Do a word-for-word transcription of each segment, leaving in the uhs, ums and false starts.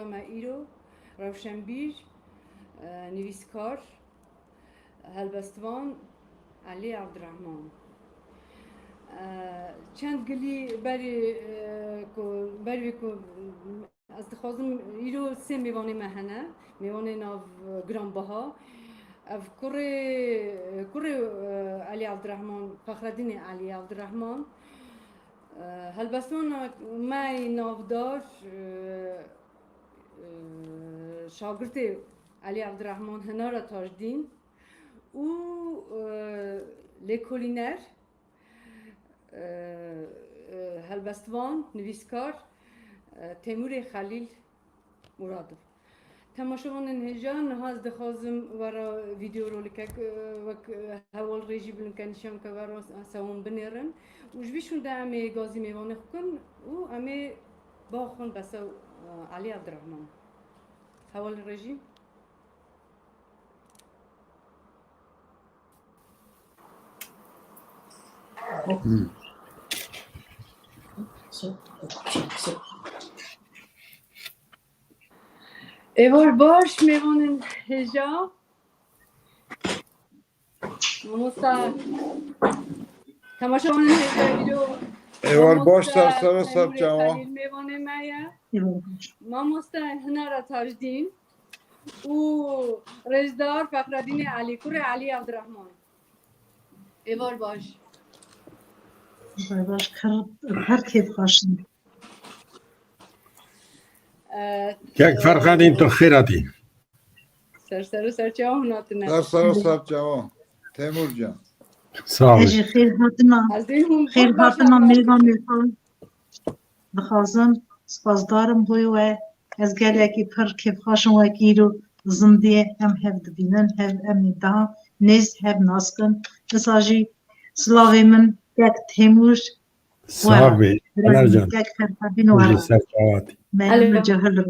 Me îro rewşenbîr, e, nivîskar, helbestvan Elî Evdirehman. E, çend gilî berî, e, ku, berî ku ez dixwazim îro sê mêvanê me hene, mêvanê nav, e, giranbaha. Ev kurê, kurê, e, Elî Evdirehman, Fexredînê Elî Evdirehman. E, helbestvan me navdar, e, e, şagirtê Elî Evdirehman Hinara Tajdîn û, e, lêkolîner, e, e, helbestvan, nivîskar, e, Têmûrê Xelîl Muradov. Temaşevanên hêja, niha ez dixwazim we re vîdeo rolîkek, e, wek, e, heval rêjî bilin ke nîşan ke we re se hûn binêrin. Û ji vî şûnde em ê gazî mêvanê xwe kin û em ê biaxivin be ser, e, Elî Evdirehman. Heval rêjî. Êvar baş, mêvanên hêja. Mamosta, temaşevanên hêja, îro Êvar baş, mamosta ser ser û ser Teyûrê çawa. Xelîl mêvanê me ye. Mamosta Hinara Tajdîn û rêzdar Fexredînê Elî, kurê Elî Evdirehman. Êvar baş. Êvar baş, her, her kêfxweş in. E, Kek Ferxedîn, tu xêr hatî. Ser ser û ser çawa hûn hatine. Ser ser û ser çawa. Temur can. Sağ ol. Ez jî xêr hatina. Ez dê hûn Xêr xweş hatina hatin. Mêvanê xwe. Dixwazim spasdarim boy we. Ez gelekî pir kêfxweş im wekî îro zindiyê em hev dibînin, hev em ê daha nêz hev nas kin. Disa jî silavê min kek Têmûr. Sağ be. Helal can. Kek Ferxedîn wera. Ser çawa hatî. Alo. Cahil re.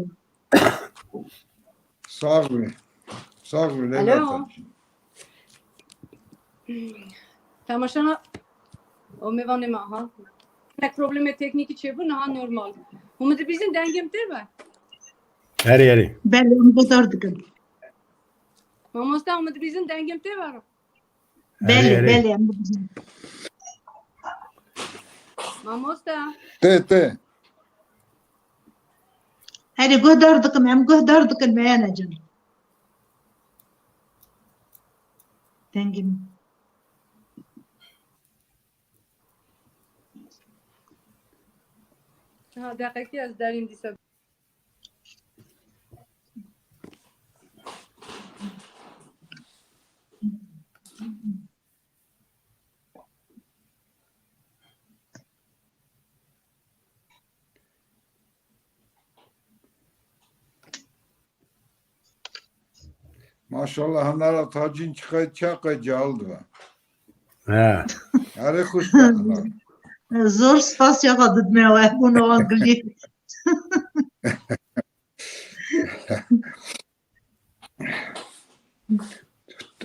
Sağ be. Sağ be. Alo. Temaşana o mêvanê me, ha. Nek problemê teknîkî çêbû, niha normal. Hûn min dibîzin, dengê min tê ve? Erê, erê. Belê, em guhdar dikin. Mamosta, hûn min dibîzin, dengê min tê ve? Belê, erê, erê. Belê, em dibîzin. Mamosta. Tê, tê. Erê, guhdar dikim, em guhdar dikin, meyane can. Dengê min. Ha, deqekî ez derîm dîsa. Maşallah, Hinara Tacîn çiqay çaqa cahil dibe. He. Erê xweş be Hinar. Zor spas ya xwe didime we bûn wan gilî.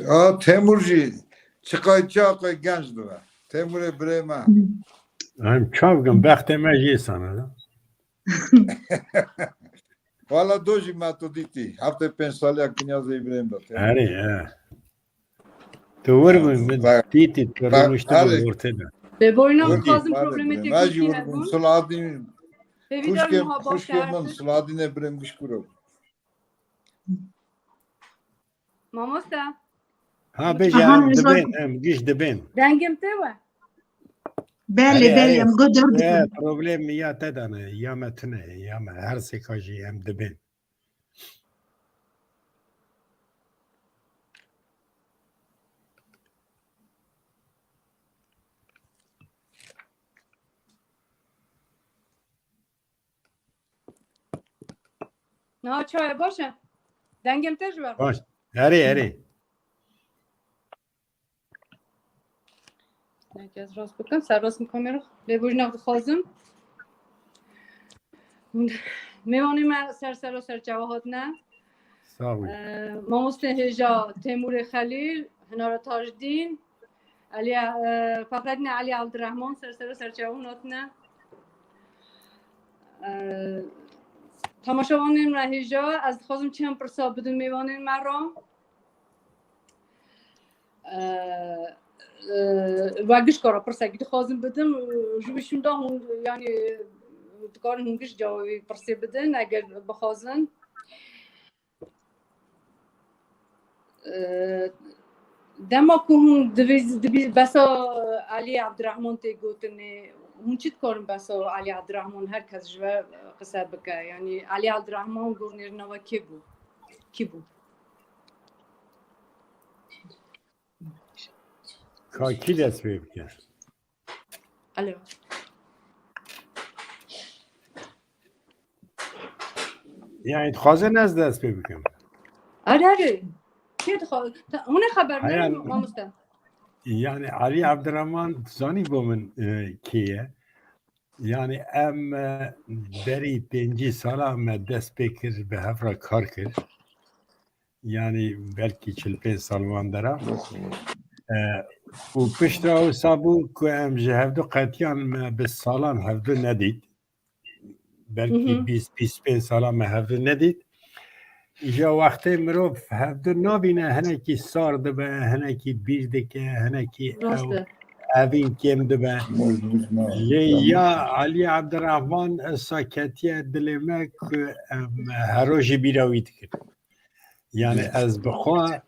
A Temur jî çiqay çaqa genç dibe. Temurê birê me. Em çav kin, bextê me jê sana da. Wala do jî me tu dîtî. Heftê pênc saliya kinyazê Îbrahîm de. Erê, he. Tu wir bû, min dîtî, tu rûniştibû ortê de. Lê boyna min dixwazim problemê teknîkî hebûn. Suladîn, xuşkê min, Suladînê birêm giş kuro. Mamoste. Ha, bêje, em dibên, em giş dibên. Dengê min tê we? Belê, belê, em guhdar dikin. Problem ya te de ne, ya me tune, ya me her sêka jî em dibên. Niha çawa ye, baş e? Dengê min tê ji we? Baş. Erê, erê. Belkî ez rast bikim, ser rast min kamera. Lê bûjna dixwazim. Mêvanê me ser ser û ser çawa hatine. Sağ olun. Ee, mamoste hêja Têmûrê Xelîl, Hinara Tajdîn, Elî, e, Fexredîn Elî Abdurrahman ser ser û ser çawa hûn hatine. E, Temaşevanên me hêja, ez dixwazim çend pirsa bidim mêvanên me re. E, e, we gişka re pirsekî dixwazim bidim, ji wî şûnda hûn, yanî, dikarin hûn giş cewabê pirsê bidin, eger bixwazin. E, dema ku hûn divî, divî besa Elî Ebdirehman tê gotinê, hûn çi dikarin besa Elî Ebdirehman her kes ji we qise bike? Yanî Elî Ebdirehman gor nêrîna we kê bû? Kî bû? Ka kî dest pê bike? Alo. Yani dixwazin ez dest pê bikim. Erê, erê. Kê dixwa-, te-, hûn ê xeber Haya- nerin, mamoste? Yani Ali Abdurrahman zanî bo min, e, kê ye. Yani em, e, berî pêncî sala me dest pê kir, bi hev re kar kir. Yani belkî çil pênc sal wan dera. E, û piştre wisa bû ku em ji hevdu qetiyan me bi salan hevdu nedît. Belkî Hı hı. bîst, bîst pênc sala me hevdu nedît. Îja wextê mirov hevdu nabîne, hinekî sar dibe, hinekî bîr dike, hinekî Rast ew e. evîn kêm dibe. Lê ya Elî Abdirehman esa ketiye dilê me ku em her roj jî bîra wî dikin. Yani ez bi xwe,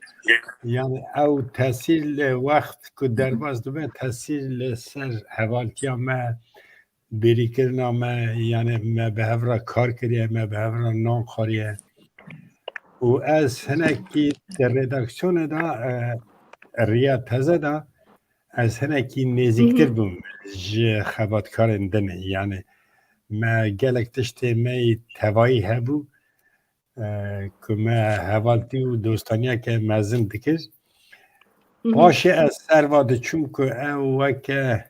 yani ew tesîr li wext ku derbas dibe, tesîr li ser hevaltiya me, bêrîkirina me, yani me bi hev re kar kiriye, me bi hev re nan xwariye. Û ez hinekî di redaksiyonê de, e, riya teze de ez hinekî nêzîktir Hı hı. bûm ji xebatkarên din. Yani me gelek tiştê me yî tevayî hebû, e, ku me hevaltî û dostaniyeke mezin dikir. Hı hı. Paşê ez ser va diçûm ku ew weke,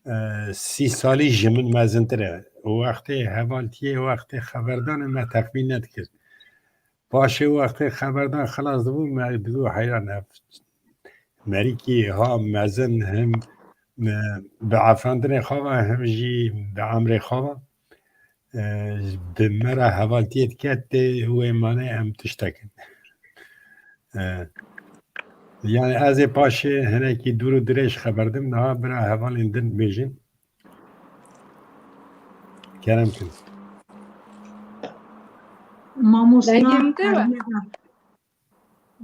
e, sî salî ji min mezintir e. Û wextê hevaltiyê, wextê xeberdanê me texmîn nedikir. Paşê wextê xeberdan xilas dibû, me digot heyran ev merîkî ha mezin him, e, bi efandinê xwe ve him jî bi emrê xwe ve, e, bi me re hevaltiyê dike tê wê manê em tiştek in. E, yani ez ê paşê hinekî dûr û dirêj xeber dim, niha bira hevalên din bêjin. Kerem kin. Mamosta Dengê min tê ve? Aliya.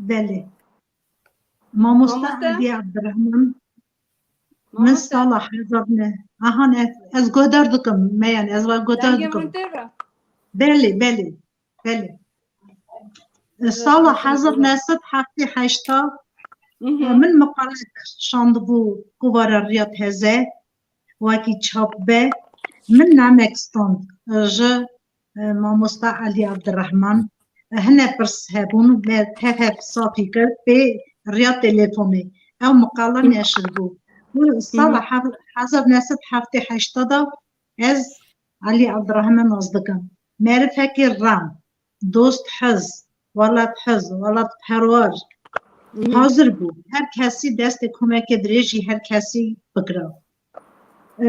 Belê. Mamosta Mamosta? Elî Abdirehman. Min Mamosta? sala hezar ne. Aha, ne. Ez guhdar dikim. Me yani ez va guhdar Dengê dikim. min tê ve? Belê, belê. Belê. Sala hezar neh sed heftê heşta Hı hı. min miqalek şandibû kovara Riya Teze, wekî çap be. Min namek stand ji, e, mamosta Elî Abdirehman. Hine pirs hebûn, me tev hev safî kir, pê riya telefonê. Ew miqala neşir bû. Û sala Hı hı. hev-, hezar neh sed heftê heşta da ez Elî Abdirehman nas dikim. Merivekî ram, dost hiz, welat hiz, welat perwer Hı hı. hazir bû. Her kesî destê komeke dirêjî her kesî bikira. E,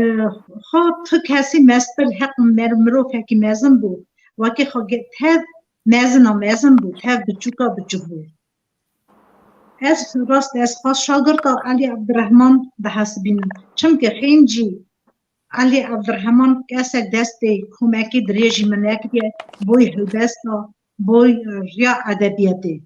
xwe tu kesî mestir heq mer-, mirovekî mezin bû. Wekî xwe ge-, tev mezina mezin bû, tev biçûka biçûk bû. Ez rast, ez xwe şagirta Elî Abdirehman dihesibînim. Çimkî xêncî Elî Abdirehman kesek destê komekî dirêjî min nekiriye, boy helbesta, boy riya edebiyatê.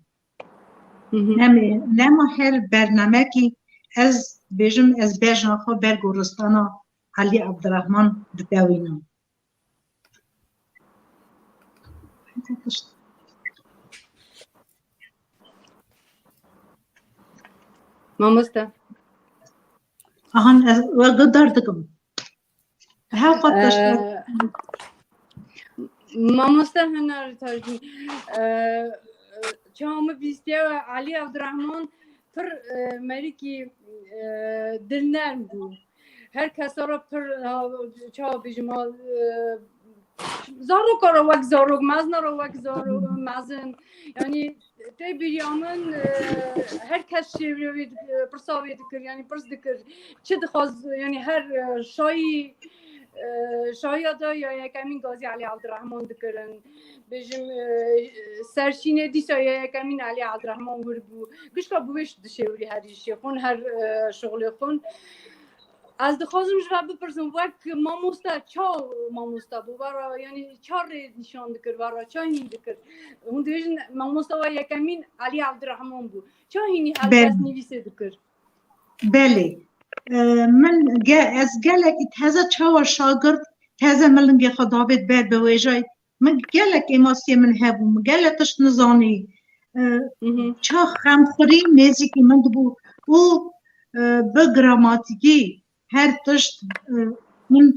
Hı hı. Nemê, nema her bernamekî ez bêjim, ez bejna xwe ber goristana Elî Abdirehman didewînim. Mamoste. Ahan, ez we guhdar dikim. Hew qat Ee, Mamoste Huner Tajîn, e, çawa min bîstiye we Elî Abdurrahman pir, e, merikî, e, dilnerm bû. Her kesa re pir, ha, çawa bêjim, ha, e, zaroka re wek zarok, mezina re wek zarok, mezin. Yanî tê bîriya min, e, her kes şêwirê wê dik-, e, pirsa wê dikir, yanî pirs dikir. Çi dixwaz, yanî her, e, şayî, e, şahiya da ya yekemîn Gazî Elî Evdirehman dikirin. Bêjim, e, serşînê dîsa ya yekemîn Elî Evdirehman wir bû. Gişka bi wê dişêwirî herî jê xwin, her, e, şixulê xwin. Ez dixwazim ji we bipirsim, wek mamoste, ça mamoste bû, vera, yanî ça rê nîşan dikir, vera ça hîn dikir. Hûn dibêjin, mamoste we yekemîn Elî Evdirehman bû. Ça hînî helbest nivîsê dikir? Belê. E, min ge-, ez gelekî teze çawa şagirt, teze milingê xwe davêt ber bi wêjayî. Min gelek kêmasiyê min hebû, min gelek tişt nizanî. E, Hı hı. Ça xemxurî nêzîkî min dibû û, e, bi gramatîkî her tişt, e, min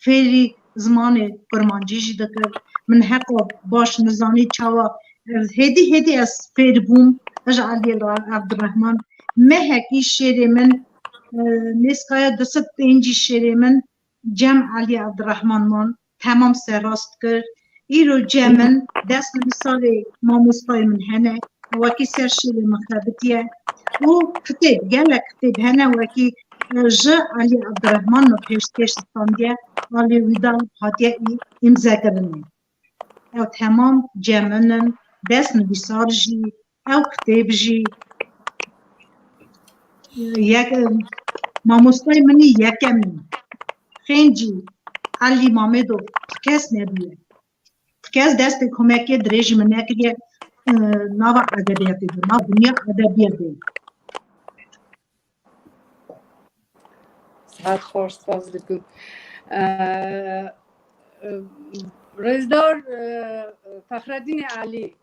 fêrî zimanê kurmancî jî dikir. Min heqa baş nizanî çawa, e, hêdî hêdî ez fêr bûm. Ji Elî Evdirehman. Mehekî şêrê min, e, nêzkaya du sed pêncî şêrê min cem Elî Evdirehman man. Temam serrast kir. Îro cem min destnivîsarê mamostayê min hene. Wekî ser şêrê min xebitiye. Û kitêb, gelek kitêb hene wekî, e, ji Elî Evdirehman min pêşkêş standiye. Alî wî da hatiye î-, îmzekirinê. Ew temam cem min in. Destnivîsar jî, ew kitêb jî, e, yek, e, mamostayê min î yekem in. Xêncî Elî Mamêdov ti kes nebûye. Ti kes destê komekê dirêjî min nekiriye, e, nava edebiyatê de, nav dinya edebiyatê. Saet xweş, spas dikim. E, e, Rêzdar, e, Fexredînê Elî,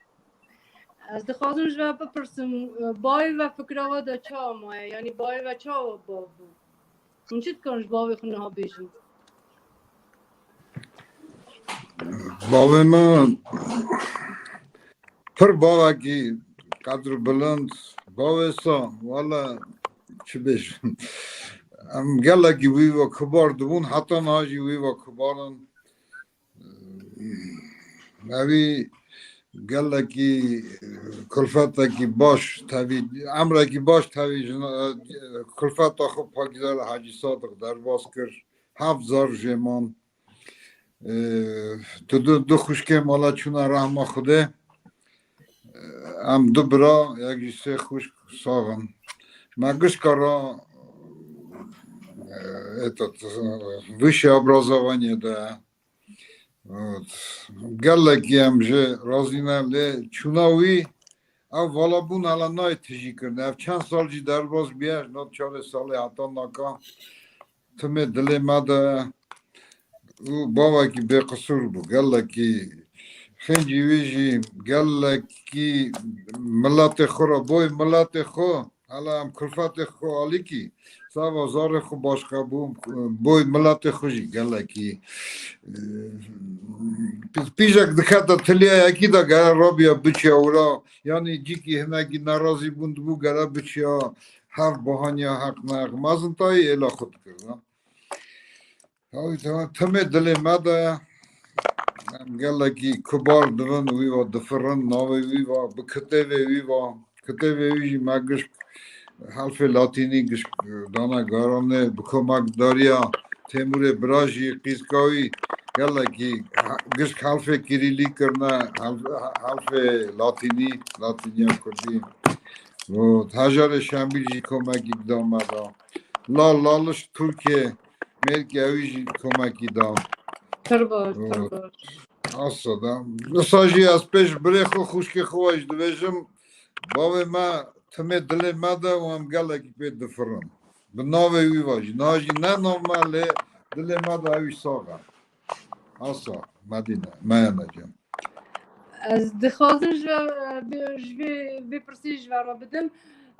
ez dixwazim ji we bipirsim, e, bayê we fikra we de çawa maye? Yanî bayê we çawa bav bû? Hûn çi dikarin ji bavê xwe niha bêjin? Bavê min pir bavekî qedrbilind, bavê sa, wele çi bêjim? Em gelekî wî ve kibar dibûn, heta niha jî wî ve kibar in. Evî gelekî kulfetekî baş tevî, emrekî baş tevî jina, kulfeta xwe Pakîzade Hecî Sadiq derbas kir. Heft zar jê man. E, tu du, du xwişkê mala çûna rehma Xwedê. E, em du bira, yek jî sê xwişk sax in. Me gişka ra, e, êta, vişya Brazavaniyê de. Gelekî em jê razî ne, lê çûna wî, ev valabûn hela nayê tijî kirin. Ev çend sal jî derbas bûye, ji nav çarê salê heta naka timê dilê me de ye. Û bavekî bêqisûr bû, gelekî xêncî wî jî, gelekî miletê xwe re, boy miletê xwe, hela em kulfetê xwe alîkî, sava zarê xwe başqa bû, boy miletê xwe jî gelekî, e, pî-, pîjek dikete tiliya yekî de gere rabiya biçiya wira, yanî cîkî hinekî nerazî bûn dibû gere biçiya hev bahaniya heq neheq. Mezin tayê êla xwe dikir, ha. Ew te-, temê dilê me de ye. Em gelekî kibar dibin, wî va difirin, navê wî va, bi kitêbê wî va. Kitêbê wî jî me gişk helfê latînî gişk dane garanê, bi komekdariya Têmûrê bira jî, qîzka wî gelekî he-, gişk helfê kirîlî kirine, helf-, helfê latînî, latîniya kurdî. Û Hejarê Şembîl jî komekî da me da. Lal Laliş Tirkê, mêrkê ewî jî komekî da. Pir baş, pir baş. Asa da. Wisa jî ez pêş birê xwe, xwişkê xwe jî dibêjim, bavê me timê dilê me de û em gelekî pê difirin. Bi navê wî va jî. Niha jî ne nav me lê dilê me de ewî sax e. Asa, Medîne, me ye necem. Ez dixwazim ji, ji vê, vê pirsê ji we re bidim.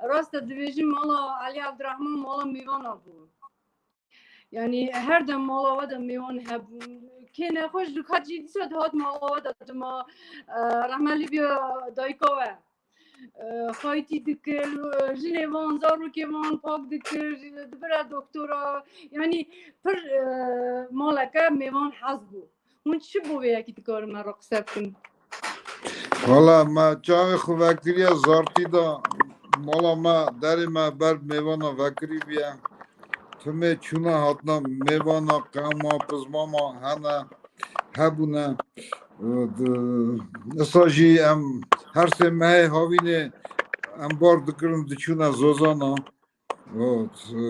Rast e, dibêjin mala Elî Evdirehman mala mêvana bû. Yanî her dem mala we de mêwan hebûn. Kê nexweş dihat jî dîsa dihat mala we de dima, e, rehme lê bîya dayika we. E, xaytî dikir, e, jinê van, zarokê van pak dikir, dibire doktora. Yanî pir, e, maleke mêvan hez bû. Hûn çi bo vê yekî dikarin me re qise bikin? Wala me çaxê xwe vekiriye zartî de, mala me, derê me ber mêvana vekirî bûye. Timê çûna hatina mêvana, qewma, pizmama hene, hebûne. Di-, Esa jî em her sê mehê havînê em bar dikirin, diçûne zozana. Got, e,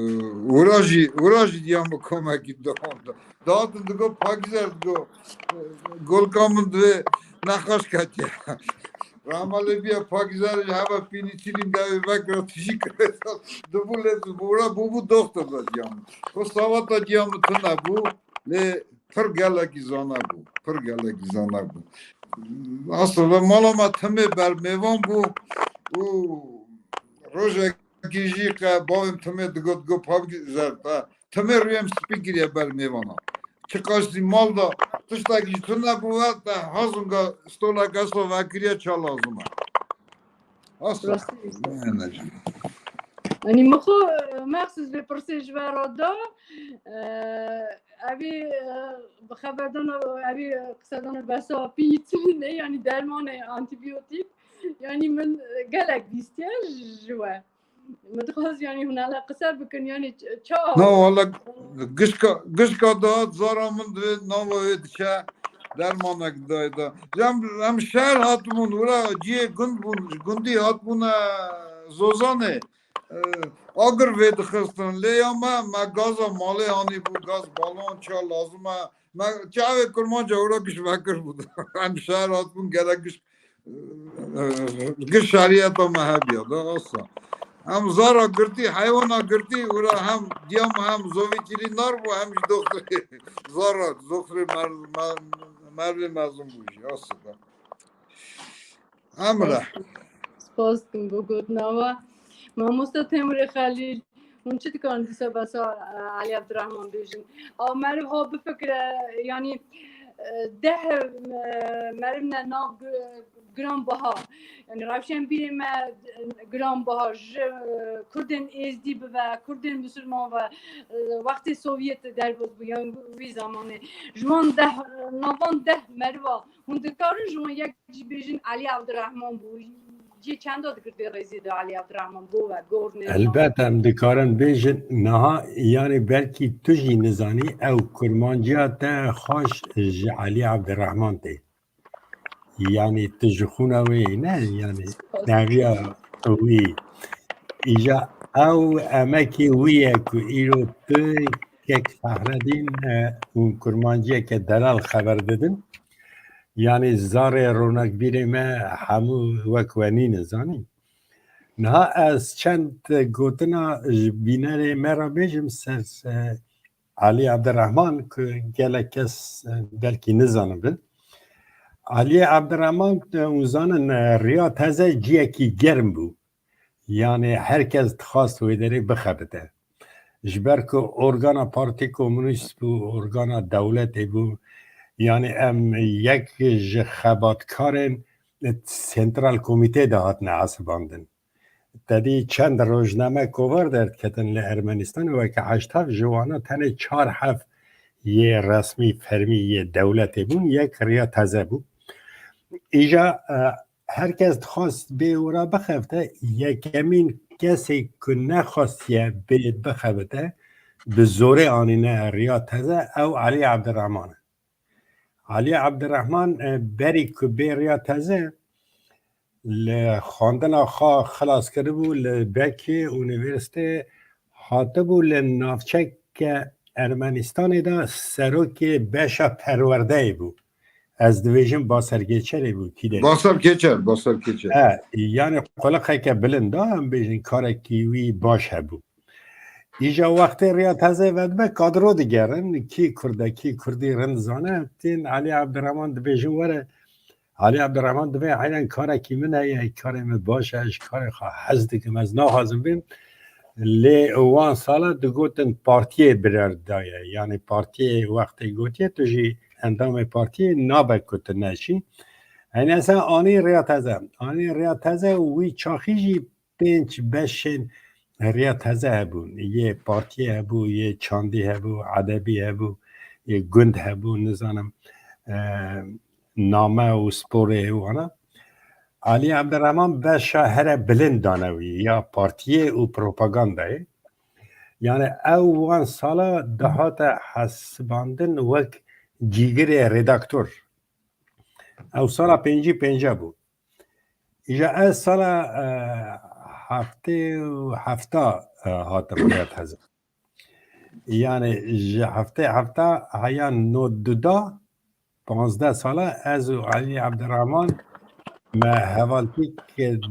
wira jî, wira jî diya min komekî dewam da. Datin digo Pakîzer digo, e, golka min divê nexweş ketiye. Rahma lê biya Pakîzer ji heva pînîçilîn devê vekira tijî kirê. Dibû lê wira bûbû doxtor da diya min. Xwe savata diya min tune bû. Lê pir gelekî zana bû. Pir gelekî zana bû. Aslında mala me timê ber mêvan bû û rojekî jî qe bavê min timê digot, got, Pakîzer, te timê rûyê min spî kiriye ber mêvana. Çiqas jî mal da tiştekî ji tu nebû ve, te hazunga stolek esa vekiriye ça lazim e. Asa. Rastî. Ne, ne. Yanî min xwe, e, mexsûs vê pirsê ji we re da. E, evî, e, bi xeberdana, evî, e, qisedana besa pînîsilînê, yanî dermanê antîbiyotîk. Yanî min, e, gelek bîstiye ji we. Min dixwest, yanî hûn hele qise bikin, yanî ç-, ça. Na, wala gişka, gişka dihat zara min divê nava wê diçe dermanek dayê de. Em, em şehir hatibûn, wira cihê gund bûn, ji gundî hatibûne Zozanê. E, agir vê dixistin. Lê ya me, me gaza malê anî bû, gaz balon, ça lazim e. Me çavê kurmanca wira giş vekir bû. Em şehir hatibûn, gerek giş, e, giş şeriyeta me hebiya da asa. Em zara girtî, heywana girtî, wira hem diya me hem zovî kilî nar bû, hem jî doxturê zara, doxturê mer-, mer-, mervê mezin bû jî, asa da. Emre. Spas dikim bo gotina we. Mamoste Temurê Xelîl, hûn çi dikarin dîsa besa, e, Elî Evdirehman bêjin? A meriv ha bifikire, yanî, e, deh, e, meriv ne nav gi-, giran biha. Yanî rewşên bîrê me, e, giran biha. Ji, e, Kurdên Êzdî bibe, Kurdên Misilman ve, e, wextê Sovyet derbas bû, yan wî zamanê. Ji wan deh, e, navan deh meriva Hûn dikarin ji wan yek jî bêjin Elî Evdirehman bû. Cî çenda digirtê rêzê de Elî Evdirehman bo we, gornê. Elbet em dikarin bêjin, niha, yanî belkî tu jî nizanî, ew kurmanciya te xweş ji Elî Evdirehman tê. Yanî tu ji xûna wê yî, ne, yanî neviya wî. Îja ew emekê wî ye ku îro tu, kek Fehredîn, e, û kurmanciyeke delal xeber didin. Yanî zarê ronakbîrê me hemû wek we nîne, zanî. Niha ez çend gotina ji bînerê me re bêjim ser, e, Elî Evdirehman, ku gelek kes, e, belkî nizanibin. Elî Evdirehman, e, hûn zanin, e, riya teze ciyekî germ bû. Yanî her kes dixwast wê derê bixebite. Ji ber ku organa Partî Komûnîst bû, organa dewletê bû. Yanî em yek ji xebatkarên Sentral Komîtê de hatine hesibandin. Te dî çend rojname kovar derdiketin li Ermenistanê, weke heşt hev ji wana tenê çar hev yê resmî, fermî yê dewletê bûn, yek riya teze bû. Îja, e, her kes dixwest bê wira bixebite, yekemîn kesê ku nexwestiye bê bixebite, bi zorê anîne riya teze, ew Elî Evdirehman e. Elî Evdirehman, e, berî ku bê riya teze, li xwendina xwe xilas kiribû, li Bekê Unîversîteyê hatibû, li navçeke Ermenistanê de serokê beşa perwerdeyê bû. Ez dibêjim Baser Keçerê bû, kî de? Baser Keçer, Baser Keçer. E, yanî quliqeke bilind da, em bêjin karekî wî baş hebû. Îja wextê riya teze vedibe, kadro digerin, kî Kurd e, kî Kurdî rind zane, tên Elî Evdirehman dibêjin were, Elî Evdirehman dibê, eynen karekî min heye, karê min baş e, ez ji karê xwe hez dikim, ez naxwazim bêm. Lê wan sala digotin partiyê birer daye. Yanî partiyê wextê gotiye, tu jî endamê partiyê nabe ku tu neçî. Eyne sen anî riya teze. Anî riya teze û wî çaxî jî pênc beşên riya teze hebûn. Yê partiyê hebû, yê çandî hebû, edebî hebû, yê gund hebû, nizanim, e, name û sporê wana. Alî Evdirehman beşa here bilind dane wî, ya partiyê û propagandayê. Yani ew wan sala dihate hesibandin wek cîgirê redaktor. Ew sala pêncî pênca bû. Îja ez sala, e, heftê û hefta, e, hatim Riyad Heze. Yani ji heftê hefta heya nod du da, panzdeh sala ez û Elî Ebdirehman me hevaltîk,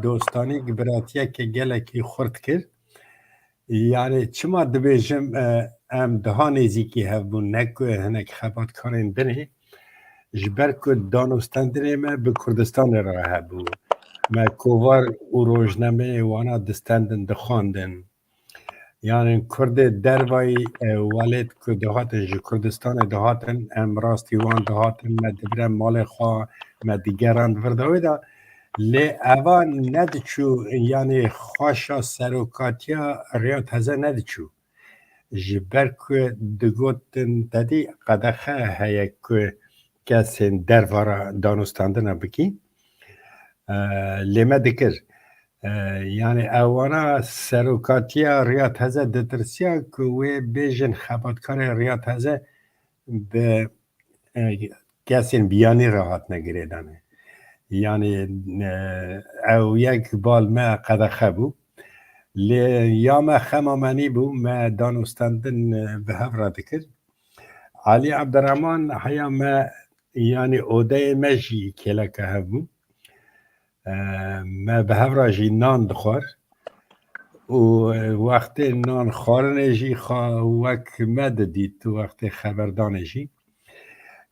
dostanîk, biratiyeke gelekî xurt kir. Yani çima dibêjim, e, em daha nêzîkî hev bûn, ne ku hinek xebatkarên din ê, ji ber ku danûstendinê me bi Kurdistanê re hebû. Me kovar û rojnameyê wana distendin, dixwandin. Yani Kurdê dervayî, e, welêt ku dihatin, ji Kurdistanê dihatin, em rastî wan dihatin, me dibire malê xwe, me digerand vir de wê de. Lê eva nediçû, yani xweşa serokatiya Riyad Heze nediçû. Ji ber ku digotin tedî qedexe heye ku kesên derva re danûstandina bikî. E, lê me dikir. E, yani ewana serokatiya Riyad Heze ditirsiya ku wê bêjin xebatkarê Riyad Heze bi, e, kesên biyanî re hatine girêdanê. Yani, e, ew yek bal me qedexe bû. Lê ya me xema me nîbû, me danûstendin, e, bi hev re dikir. Alî Ebdirehman heya me, yani odeyê me jî kêleke hev bû. E, me bi hev re jî nan dixwar û, e, wextê nan xwarinê jî xwe wek me didît, wextê xeberdanê jî.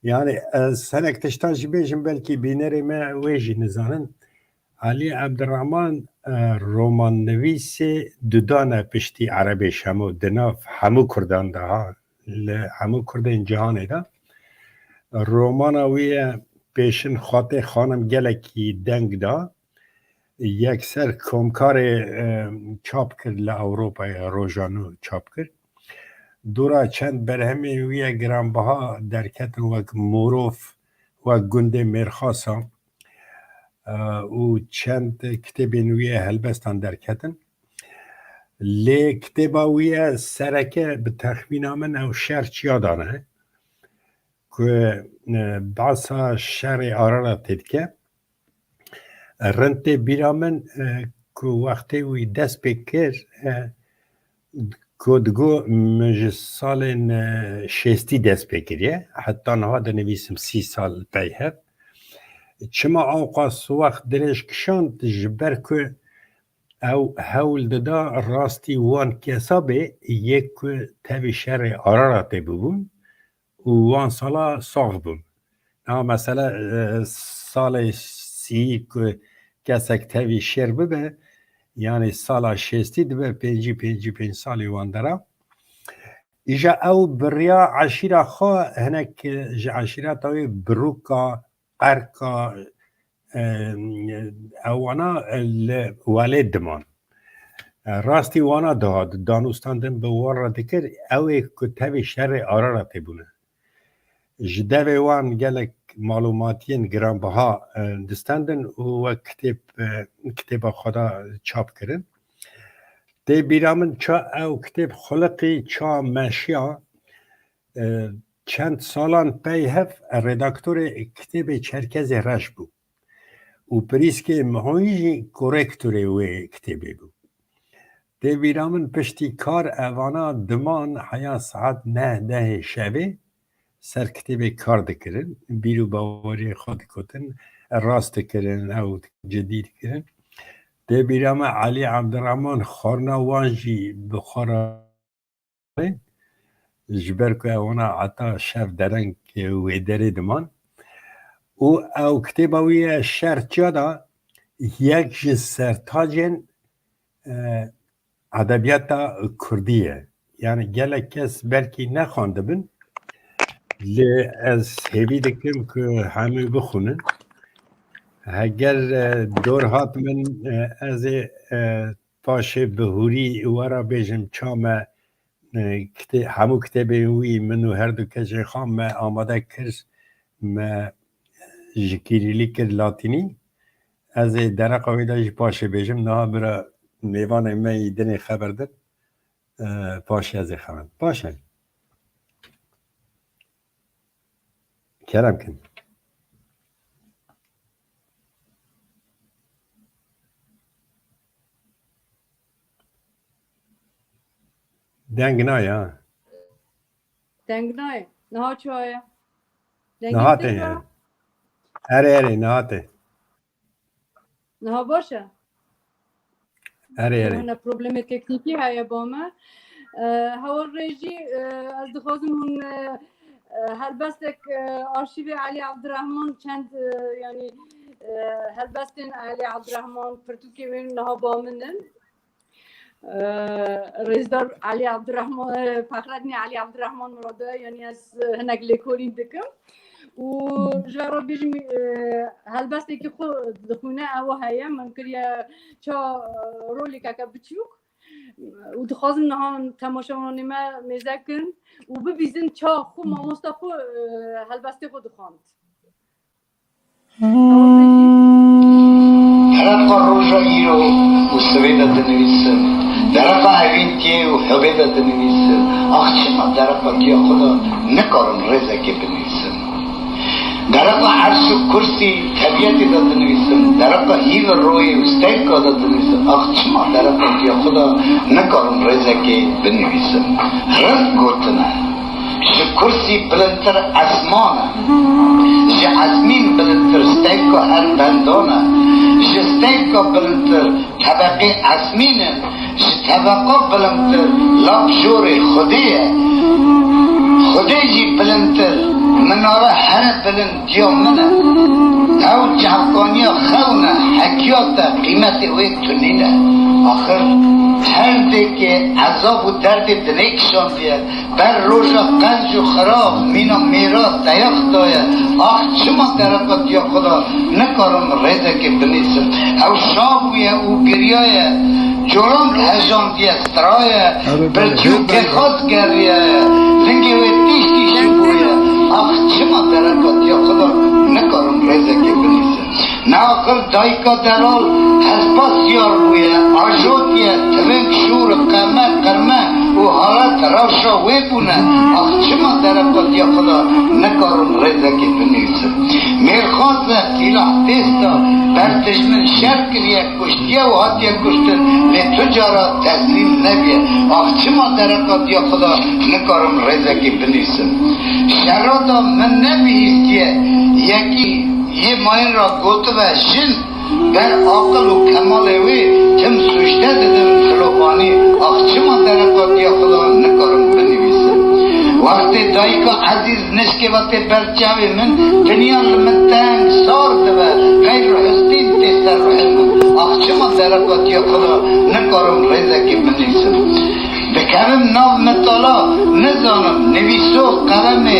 Yani ez hinek tiştan jî bêjim, belkî bînerê me wê jî nizanin. Alî Ebdirehman, e, romannivîsê dudan e piştî Erebê Şemo di nav hemû Kurdan de ha, li hemû Kurdên cihanê de. Romana wî ye Pêşin Xatê Xanim gelekî deng da. Yekser Komkarê, e, çap kir li Ewropayê, Roja Nû çap kir. Dora çend berhemên wî ye giranbiha derketin, wek Morov, wek Gundê Mêrxasa, e, û çend kitêbên wî ye helbestan derketin. Lê kitêba wî ye sereke, bi texmîna min ew Şer Çiyadan e, ku, e, behsa şerê Araratê dike. Rind tê bîra min, e, ku wextê wî dest pê kir, e, ku digo min ji salên, e, şêstî dest pê kiriye, heta niha dinivîsim sî sal pey hev. Çima ewqas wext dirêj kişand? Ji ber ku ew hewl dida rastî wan kesa bê yek ku tevî şerê Araratê bûbûn û wan sala sax bûn. Niha mesela, e, salê sî ku kesek tevî şer bibe, yani sala şêstî dibe pêncî, pêncî pênc salî wan dera. Îja ew bi riya eşîra xwe hinek, e, ji eşîreta wê Birûka, Qerka, e, ewana, e, li welêt diman. E, rastî wana dihat, danûstandin bi wan re dikir, ew ê ku tevî şerê Araratê bûne. Ji devê wan gelek malûmatiyên giranbiha, e, distendin û wek kitêb, e, kitêba xwe de çap kirin. Tê bîra min ça ew kitêb xuliqî, ça meşiya, e, çend salan pey hev redaktorê kitêbê Çerkezê Reş bû û Prîskê Mihoyî jî korektorê wê kitêbê bû. Tê bîra min piştî kar evana diman heya saet neh dehê şevê ser kitêbê kar dikirin, bîr û baweriyê xwe dikotin, rast dikirin, ew cidî dikirin. Tê bîra me Elî Ebdirehman xwarina wan jî bi xwe re, ji ber ku ewana heta şev dereng wê derê diman. Û ew kitêba wî ye Şer Çiya da, yek ji sertacên, e, edebiyata kurdî ye. Yani gelek kes belkî nexwendibin, lê ez hêvî dikim ku hemû bixwînin. Heger, e, dor hat min, e, ez ê, e, paşê bi hûrî we re bêjim ça me, e, kitê-, hemû kitêbên wî min û her du keçên xwe me amade kir, me ji kîrîlî kir latînî. Ez ê dereqa wê de jî paşê bêjim. Niha bira mêvanê me yî dinê xeber din. e, paşê ez ê xebin. Baş e. Kerem kin. Deng nayê ha. Deng nayê. Niha çawa ye? Dengê Niha te tê ye. Erê, erê, niha tê. Niha baş e? Erê, erê. Hene problemê teknîkî heye ba me. E, hewa rêjî, e, ez dixwazim hûn, e, e, helbestek, e, arşîvê Elî Abdurrahman çend, e, yanî, e, helbestên Elî Abdurrahman, pirtûkê wê niha ba min in. E, Rêzdar Elî Abdurrahman, e, Fexredînê Elî Abdurrahman Murado, yanî ez, e, hinek lêkolîn dikim. Û ji ve re bêjim, e, helbestekî xwe dixwîne, ew heye, min kiriye ça, e, rolêkeke biçûk. Û dixwazim niha temaşevanê me mêze kin û bibîzin ça xwe mamosta xwe, e, helbestê xwe dixwand. Dereqa roja îro û sibê de dinivîsim. Dereqa evîntiyê û hubê de dinivîsim. Ax çima dereqa diya xwe de nikarim rêzekê binivîsim. Dereqa ers û kursî tebîetê de dinivîsim. Dereqa hîv û royê û steyka de dinivîsim. Ax çima dereqa diya xwe de nikarim rêzekê binivîsim. Rast gotine. Ji kursî bilindtir esman e. Ji esmîn bilindtir steyka her bendan e. Ji steyka bilindtir tebeqê esmîn in. Ji tebeqa bilindtir lav jorê Xwedê ye. Xwedê jî bilindtir minare here bilind diya min e. Ew çavkaniya xewn e, hekiyat e, qîmetê wê tu nîne. Axir her dêkê ezab û derdê dinê kişandiye. Ber roja qenc û xirab, mîna mêra teyax daye. Ax çima dereqa diya xwe de nikarim rêzekê binîsim. Ew şa bûye û giriyaye. Coran hejandiye, straye. Birçî û pêxas geriye. Lingê wê tîş tîş bûye. Ax çima dereqa diya xwe de nikarim rêzekê binîsim. Neaxir dayika delal hespa siyar bûye, ajotiye, tivêk şûr, qeme, qirme û halet rewşa wê bûne. Ax çima dereqa diya xwe de nikarim rêzekê binivîsim. Mêrxas e, sîlah têst e, ber dijmin şer kiriye, kuştiye û hatiye kuştin, lê tu cara teslîm nebiye. Ax çima dereqa diya xwe de nikarim rêzekê binivîsim. Şera de min nebihîstiye, yekî yê mayîn re gotibe jin, ber aqil û kemalê wê tim sûcde didin silofanî. Ax çima dereqa diya xwe de nikarim binivîsim. Wextê dayika ezîz nişkê ve tê ber çavê min, dinya li min teng sar dibe, qeyr û histîn tê ser ruhê min. Ax çima dereqa diya xwe de nikarim rêzekê binivîsim. Dikevim nav mitala, nizanim, nivîso, qelemê,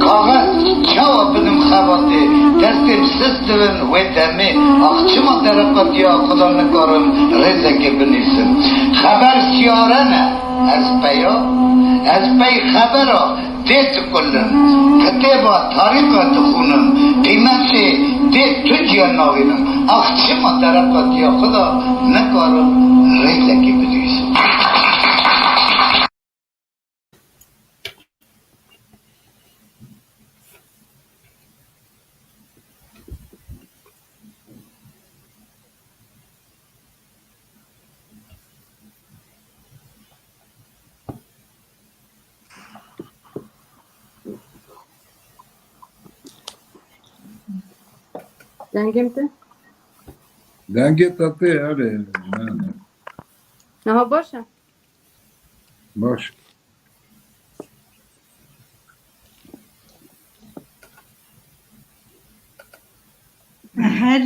kaxez, çawa bidim xebatê, destêm sist dibin wê demê. Ax çima dereqa diya xwe de nikarim rêzekê binivîsim. Xeber siyare ne, ez peya, ez pey xebera dê dikulim, kitêba tarîxa dixwînim, qîmetê dê tu ciya navînim. Ax çima dereqa diya xwe de nikarim rêzekê binivîsim. Dengê min tê? Dengê te tê, erê. Niha baş e? Baş. Her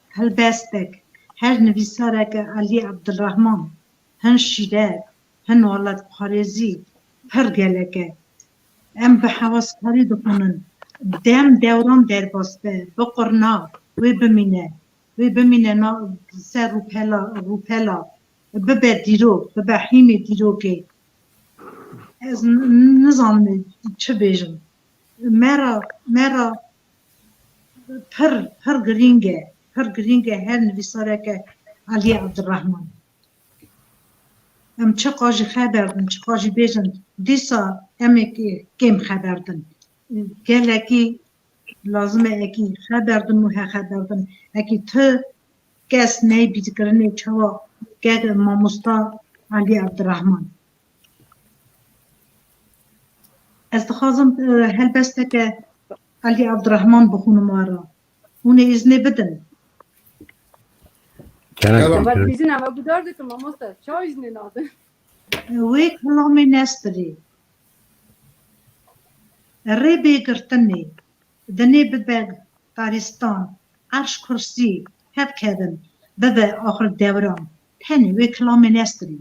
helbestek, her nivîsareke Elî Abdulrahman hin şîret, hin welatparêzî pir gelek e. Em bi hewaskarî dixwînin. Dem dewran derbas be, biqurna, wê bimîne. Wê bimîne na-, ser rûpela, rûpela. Bibe dîrok, bibe hînê dîrokê. Ez n-, nizanim çi bêjim. Me re, me re pir, pir girîng e. Pir girîng e her nivîsareke Elî Abdurrahman. Em çiqa jî xeber din, çiqa jî bêjin, dîsa em ê kê-, kêm xeber din. Gelekî lazim e ekî xeber din û he xeber din. Ekî tu kes neyê bîrkirinê çawa kek mamosta Elî Abdirehman. Ez dixwazim, e, helbesteke Elî Abdirehman bixwînim we re. Hûn ê îznê bidin? Kerem, Kerem. kerem. Bak, dizin ama gudar dikim mamosta. Çawa îznê nadin? Wê kilamê nestirê. Rê bê girtinê, dinê bibe tarîstan, erş kursî, hevkevin, bibe axir dewran. Tenê wê kilamê nestirî.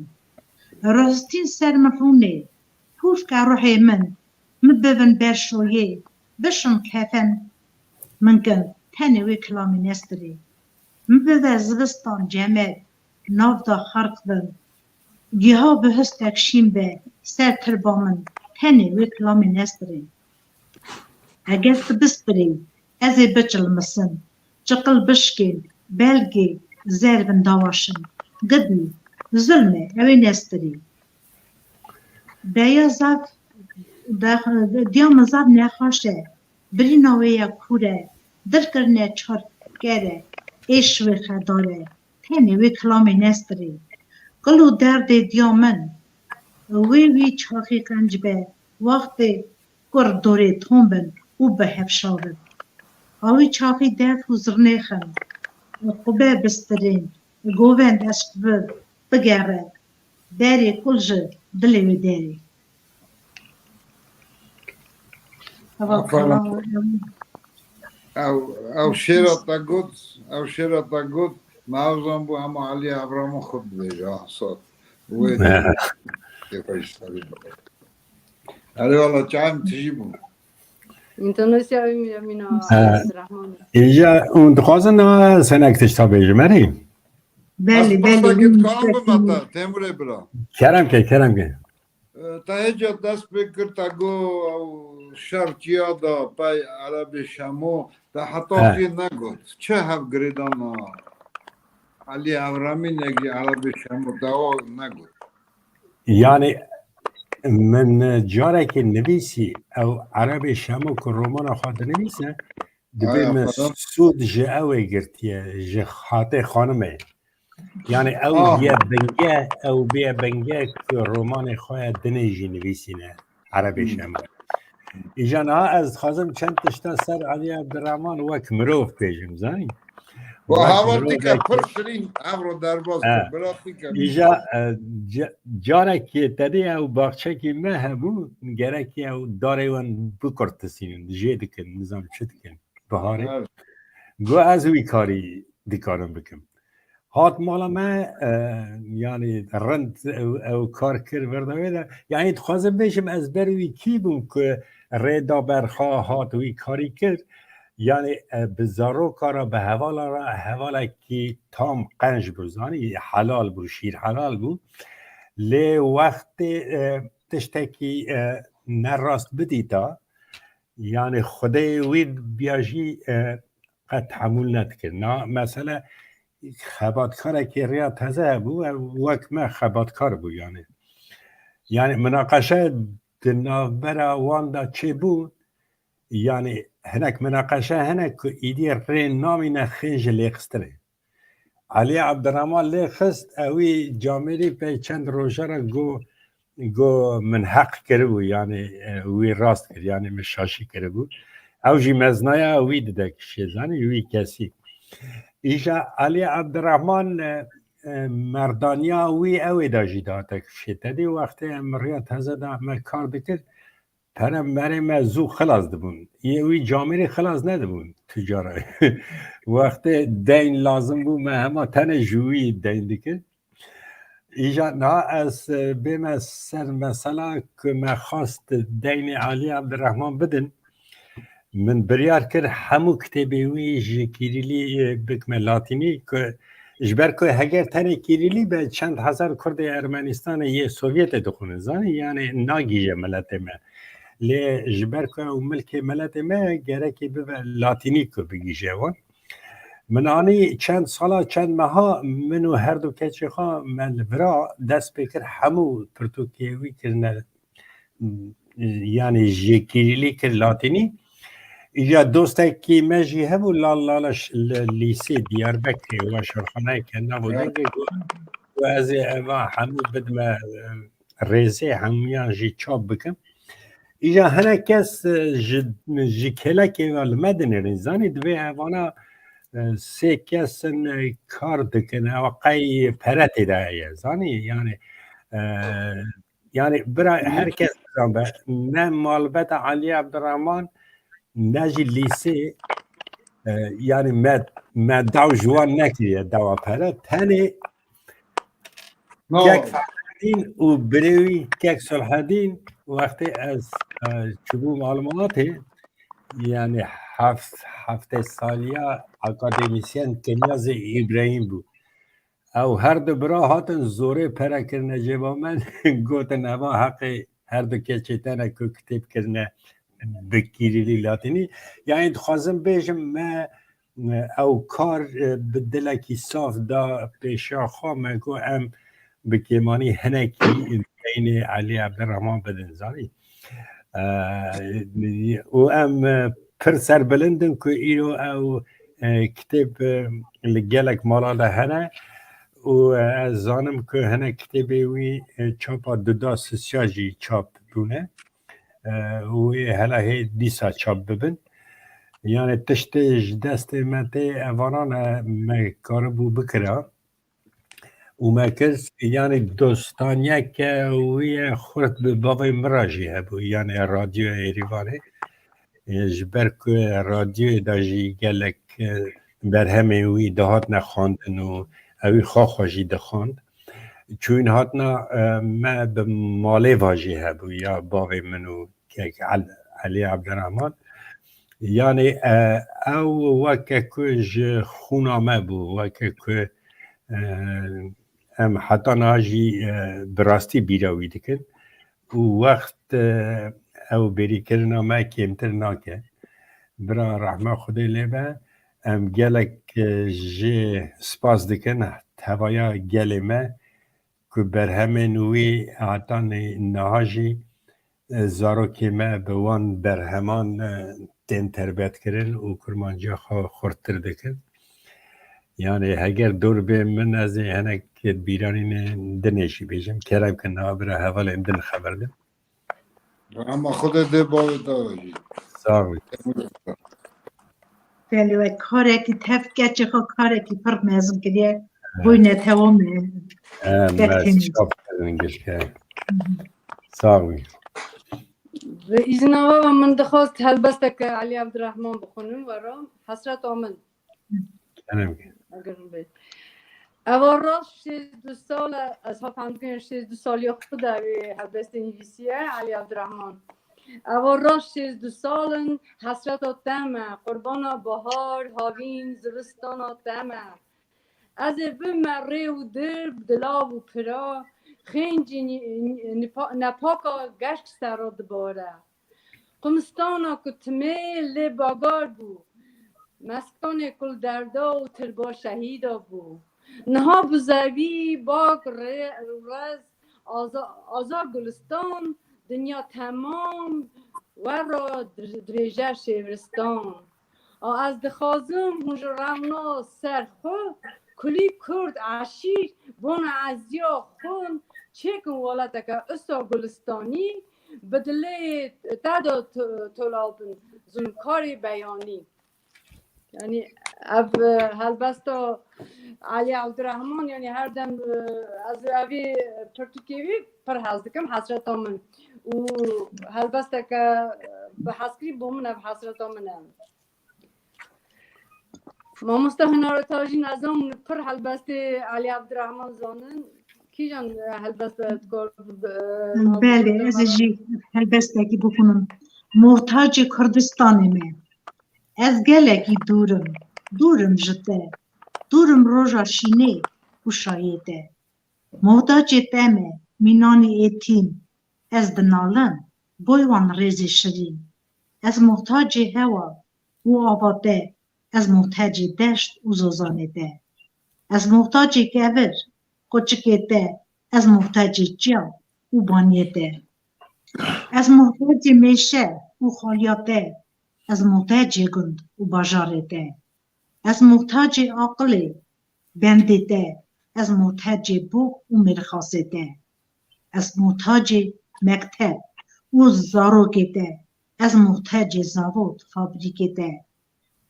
Rastîn ser min rûnê, hûfka ruhê min, min bibin ber şoyê, bişim kefen min kin, tenê wê kilamê nestirê. Min bibe zivistan cemek, nav da xerq bin. Giha bi histek şîn be, ser tirba min, tenê wê kilamê nestirê. Eger tu bistirê, ez ê biçilmisim, çiqil bişkên, belgê, zer bin dawaşim. Gidî, zulm e, ew ê nestirê. Deya zaf, de, diya min zaf nexweş e, birîna wê ye kûr e, dil kirine çar ker e, êş wê xedar e, tenê wê kilamê nestirê. Qil û derdê diya min, wê wî çaxî qenc be, wextê kur dorê tom bin û bi hev şavin. Awî çaxî def û zirnêxin, qube bistirên, govend eşq bi, bigere, berê kul ji dilê wê derê. Ev Aferin. kalan Ew, ew şêra te got, ew şêra te got, me ew zan bû hema Elî Evramî xwe dibêje, ah, sat. Wê de. Erê wala çayım tijî bû. Înternesya Emîna Ha. Abdurrahman. Îja hûn dixwazin na senek tişta bêjim, erê? Belê, Ez belê. pirsa Hûn git kan dixwazin- bimete, Temurê bira. Kerem ke, kerem ke. Te hêca dest pê kir, te got ew şer çiya da pey Erebê Şemo, te heta He. kê negot. Çi hev girêdana Elî Evramî ne jî Erebê Şemo, te o negot. Yani min carekê nivîsî ew Erebê Şemo ku romana xwe dinivîse, dibê Aya min xwe da. sûd ji ew ê girtiye, ji hatê xanimê. Yani ew Ah. bîye binge, ew bîye binge ku romanê xwe ya dinê jî nivîsîne Erebê Hmm. Şemo. Îja niha ez dixwazim çend tişta ser Elî Abdurrahman wek mirov bêjim, zanî? Wa Wek hevaltîke mirovek- pir şirîn, evro derbas He. kir, biratîke. Îja, e, ca-, carekê te dê ew baxçekî me hebû, gerekê ew darê wan bikurtisînin, jê dikin, nizam çi dikin. Biharê. Evet. Got ez wî karî dikarim bikim. Hat mala me, e, yani rind ew, ew kar kir, virda wê de. Yani dixwazim bêjim ez ber wî kî bûm ku rê da ber xwe hat wî karî kir. Yani, e, bi zaroka re, bi hevala re, hevalekî tam qenc bû, zanî, helal bû, şîr helal bû. Lê wextê, e, tiştekî, e, nerast bidîta, yani Xwedê wî biya jî, e, qet hemûl nedikir. Na mesele xebatkarekî rêya teze hebû, ew wek me xebatkar bû yani. Yani minaqeşe di navbera wan de çêbû, yani hinek minaqeşe hene ku îdî rê namîne xêj lêxistinê. Elî Abdurrahman lê xist, ewî camêrî pey çend roja re got, got min heq kiribû, yani, e, wî rast kir, yani min şaşî kiribû. Ew jî meznaya wî dide kişê, zanî, wî kesî. Îja Elî Abdurrahman, e, e, merdaniya wî ew ê de jî dihate kişê. Tedî wextê em riya teze de me kar dikir, pere merê me zû xilas dibûn. Yê wî camêrî xilas nedibûn tu cara. Wextê deyn lazim bû, me hema tenê ji wî deyn dikir. Îja niha ez, e, bême ser mesela ku me xwest deynê Elî Abdurrahman bidin. Min biryar kir hemû kitêbê wî ji Kîrîlî, e, bikime latînî, ku ji ber ku heger tenê Kîrîlî be, çend hezar Kurdê Ermenistanê yê Sovyetê dixwînin, zanî, yani nagihîje miletê me. Lê ji ber ku ew milkê miletê me ye, gerekê bibe latînî ku bigihîje wan. Min anî çend sala, çend meha min û her du keçê xwe me li vira dest pê kir, hemû pirtûkê wî kirine, yanî ji kirîlî kir latînî. Îja dostekî me jî hebû, Lal Laleş, li lîsê Diyarbekirê, weşanxaneyeke nav û dengê, got, got, ez ê eva hemû bidime, e, rêzê, hemûyan jî çap bikim. Îja hinek kes, e, ji, ji kêlekê ve li me dinêrin. Zanî, divê evana, e, sê kes in, e, kar dikin, ew qey pere tê de heye. Zanî, yani, e, yani bira her kes bizan be, ne malbeta Alî Abdurrahman, ne jî lîsê, e, yani me, me daw ji wan nekiriye dawa pere. Tenê Kek Fahredîn û birê wî Kek Sulhedîn, wextê ez, e, çûbûm Almanyatê, yani heft, heftê saliya akademîsyen Kenyazê Îbrahîm bû. Ew her du bira hatin zorê pere kirine cêba me, gotin, eva heqê her du keçê te ne ku kitêb kirine bi kirîlî latînî. Yani dixwazim bêjim, me, e, ew kar, e, bi dilekî saf da pêşiya xwe, me got em bi kêmanî hinekî deynê Elî Ebdirehman bidin, zanî. E, û em, e, pir serbilind in ku îro ew, e, kitêb, e, li gelek mala de hene û, e, ez zanim ku hinek kitêbê wî, e, çapa duda sisiya jî çap bûne. E, û ê hela hê dîsa çap bibin. Yani tiştê ji destê me tê evanan, e, me karibû bikira. Û me kir, yani dostaniyeke wî ye xurt bi bavê min re jî hebû, yani Radyoya Êrîvanê. E, ji ber ku radyoyê de jî gelek, e, berhemên wî dihatine xwendin û ewî xwe xwe jî dixwend. Çûyîn hatina, e, me bi malê va jî hebû, ya bavê min û kek El-, Elî Ebdirehman. Yani, e, ew weke ku ji xûna me bû, weke ku, e, em heta niha jî, e, bi rastî bîra wî dikin. Û wext, e, ew bêrîkirina me kêmtir nake. Bira rehma Xwedê lê be, em gelek, e, jê spas dikin, tevaya gelê me ku berhemên wî heta niha jî, e, zarokê me bi wan berheman, e, tên terbiyetkirin û kurmanciya xwe xurttir dikin. Yani heger dor bê min, ez ê hinek bîranînên dinê jî bêjim. Kerem kin, niha bira hevalên din xeber din. Ama Xwedê dê bavê te jî. Sağ ol. Belê we karekî tev keçê xwe karekî pir mezin kiriye. Evet. Boyne tewam e. He, me şaf kirin gişke. Sağ ol. Bi îzina we, min dixwest helbesteke Elî Ebdirehman bixwînim, were Hesreta min. Eger bê. Eva rast şêst du sal e, ez ha fehm dikim şêst du saliya xwe de wê helbestê nivîsiye, Elî Ebdirehman. Eva rast şêst du sal in, hesreta te me, qurbana bahar, havîn, zivistana te me. Ez ê bime rê û dirb, dilav û pira, xêncî nî-, nî-, nîpa-, nepaka geşk sera dibare. Qumistana ku timê lê bagar bû, meskanê kulderda û tirba şehîda bû. Niha bi zevî bak rê-, rez aza, aza gulistan, dinya temam we ra dir-, dirêje şêviristan. A ez dixwazim hûn ji rewna ser xwe kulî kurd eşîr bona eziya xwe çêkin welateke usa gulistanî, bi dilê te de to-, tolaw bin, zulmkarê beyanî. Yani ev, e, helbesta Elî Ebdirehman, yani her dem, e, ez evî pirtûkê wî pir hez dikim, hesreta min. Û helbesteke, e, bi hezkirî bo min ev hesreta min e. Mamoste Hinare, te jî nezam pir helbestê Elî Ebdirehman zanin. Kîjan, e, helbest, e, dikar, e, Belê, ez ê jî helbestekî bixwînim. Muhtacê Kurdistanê me. Ez gelekî dûr im, dûr im ji te. Dûr im roja şînê û şayê te. Muhtacê te me, mînanê êtîm. Ez dinalim, boy wan rêzê şirîn. Ez muhtacê hewa û ava te. ez muhtecê deşt û zozanê te. Ez muhtacê kevir, qoçikê te, ez muhtecê çiya û baniyê te. Ez muhtecê mêşe û xaliya te, ez muhtecê gund û bajarê te. Ez muhtacê aqilê, bendê te, ez muhtecê bo û mêrxasê te. Ez muhtacê mekteb û zarokê te, ez muhtecê zavod, fabrîkê te.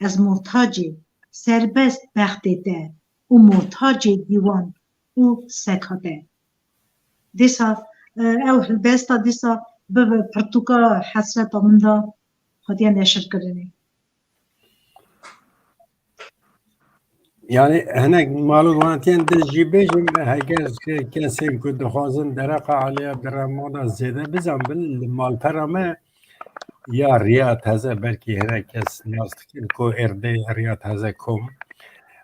Ez muhtacê serbest bextê te û muhtacê dîwan û seka te. Dîsa, e, ew helbesta dîsa bi, bi pirtûka hesreta min de hatiye neşirkirinê. Yani hinek malûmatiyan din jî bêjim, heger ke-, kesên ku dixwazin dereqa Alî Abdurrahman de zêde bizanbin, li malpera me ya Riya Teze, belkî hinek kes nas dikin ku êrdê riya teze kom.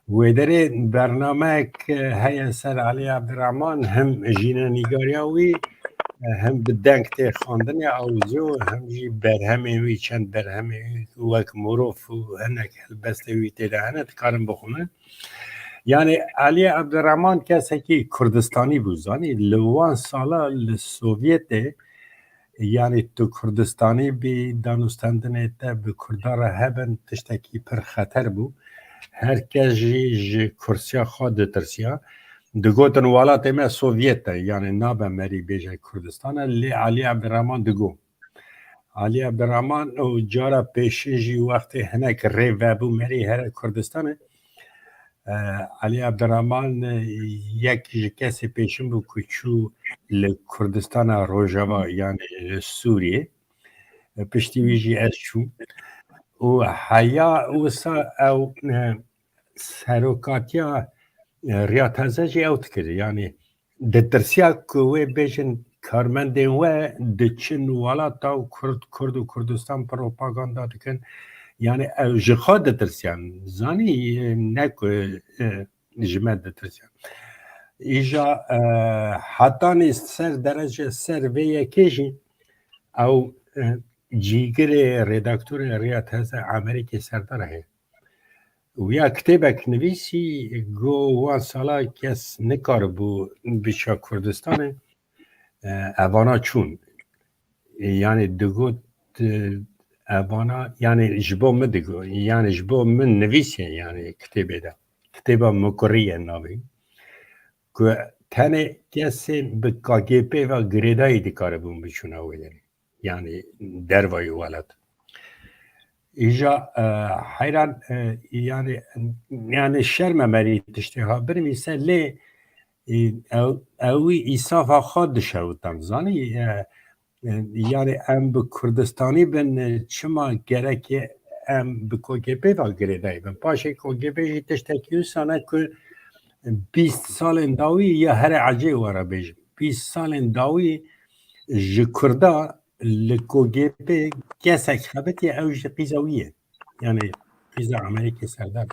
Wê derê bernameyek heye ser Alî Abdurrahman, hem jînenîgariya wî, hem bi deng tê xwendinê, ew zû, hem jî berhemên wî, çend berhemên wî wek Mirov û hinek helbestê wî tê de hene, dikarin bixwînin. Yani Alî Abdurrahman kesekî Kurdistanî bû, zanî, li wan sala li Sovyetê, yani tu Kurdistanî bî, danûstendinê te bi Kurda re hebin, tiştekî pir xeter bû. Her kes jî ji kursiya xwe ditirsiya. Digotin welatê me Sovyet e, yani nabe merî bêje Kurdistan e, lê Alî Abdurrahman digot. Alî Abdurrahman û cara pêşî jî wextê hinek rê vebû merî here Kurdistanê. E, Alî Abdurrahman, e, yek ji kesê pêşin bû ku çû li Kurdistana Rojava, yani li Sûriyê. E, piştî wî jî ez çûm. Û heya wisa ew, e, serokatiya, e, Riya Teze jî ew dikir. Yani ditirsiya ku wê bêjin karmendên we diçin welata û Kurd, Kurd û Kurdistan propaganda dikin. Yani ew ji xwe ditirsiyan. Zanî, e, ne ku, e, ji me ditirsiyan. Îja, e, hetanî ser derece ser vê yekê jî ew, e, cîgirê redaktorê Riya Teze Amerîkê Serdar heye. Wiya kitêbek nivîsî, got wan sala kes nikaribû biça Kurdistanê, e, evana çûn. E, yani digot, e, evana, yani ji bo min digot, yani ji bo min nivîsiye yani kitêbê de. Kitêba Mikurî ye navê. Ku tenê kesên bi K G P ve girêdayî dikaribûn biçûna wê derê. Yani dervayî welat. Îja, e, heyran, e, yani, yani şerm e merî tiştê ha binivîse lê, e, ew, ew wî îsafa xwe dişewitan. Zanî, e, e, yani em bi Kurdistanî bin, e, çima gerek e em bi K G P ve girêdayî bin? Paşê K G P jî tiştekî wisa ne ku bîst salên dawî ya here ecê we re bêjim. Bîst salên dawî ji Kurda li K G P kesek xebitiye, ew jî qîza wî ye. Yani qîza Amerîkê Serdar.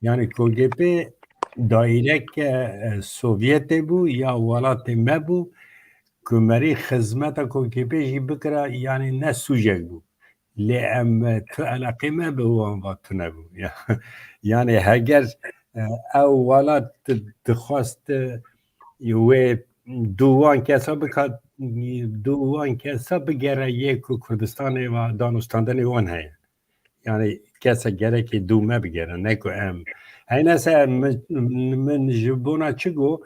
Yani K G P daîreke, e, Sovyetê bû ya welatê me bû, ku merî xizmeta K G P jî bikira, yani ne sûcek bû. Lê em, e, tu eleqê me bi wan va tune bû. Ya-, yani heger, e, ew welat dixwest, e, wê dû wan kesa bika, dû wan kesa bigere yê ku Kurdistanê ve danûstandinê wan heye. Yani kese gerekê dû me bigere, ne ku em. Heyne se min, min ji bona çi got?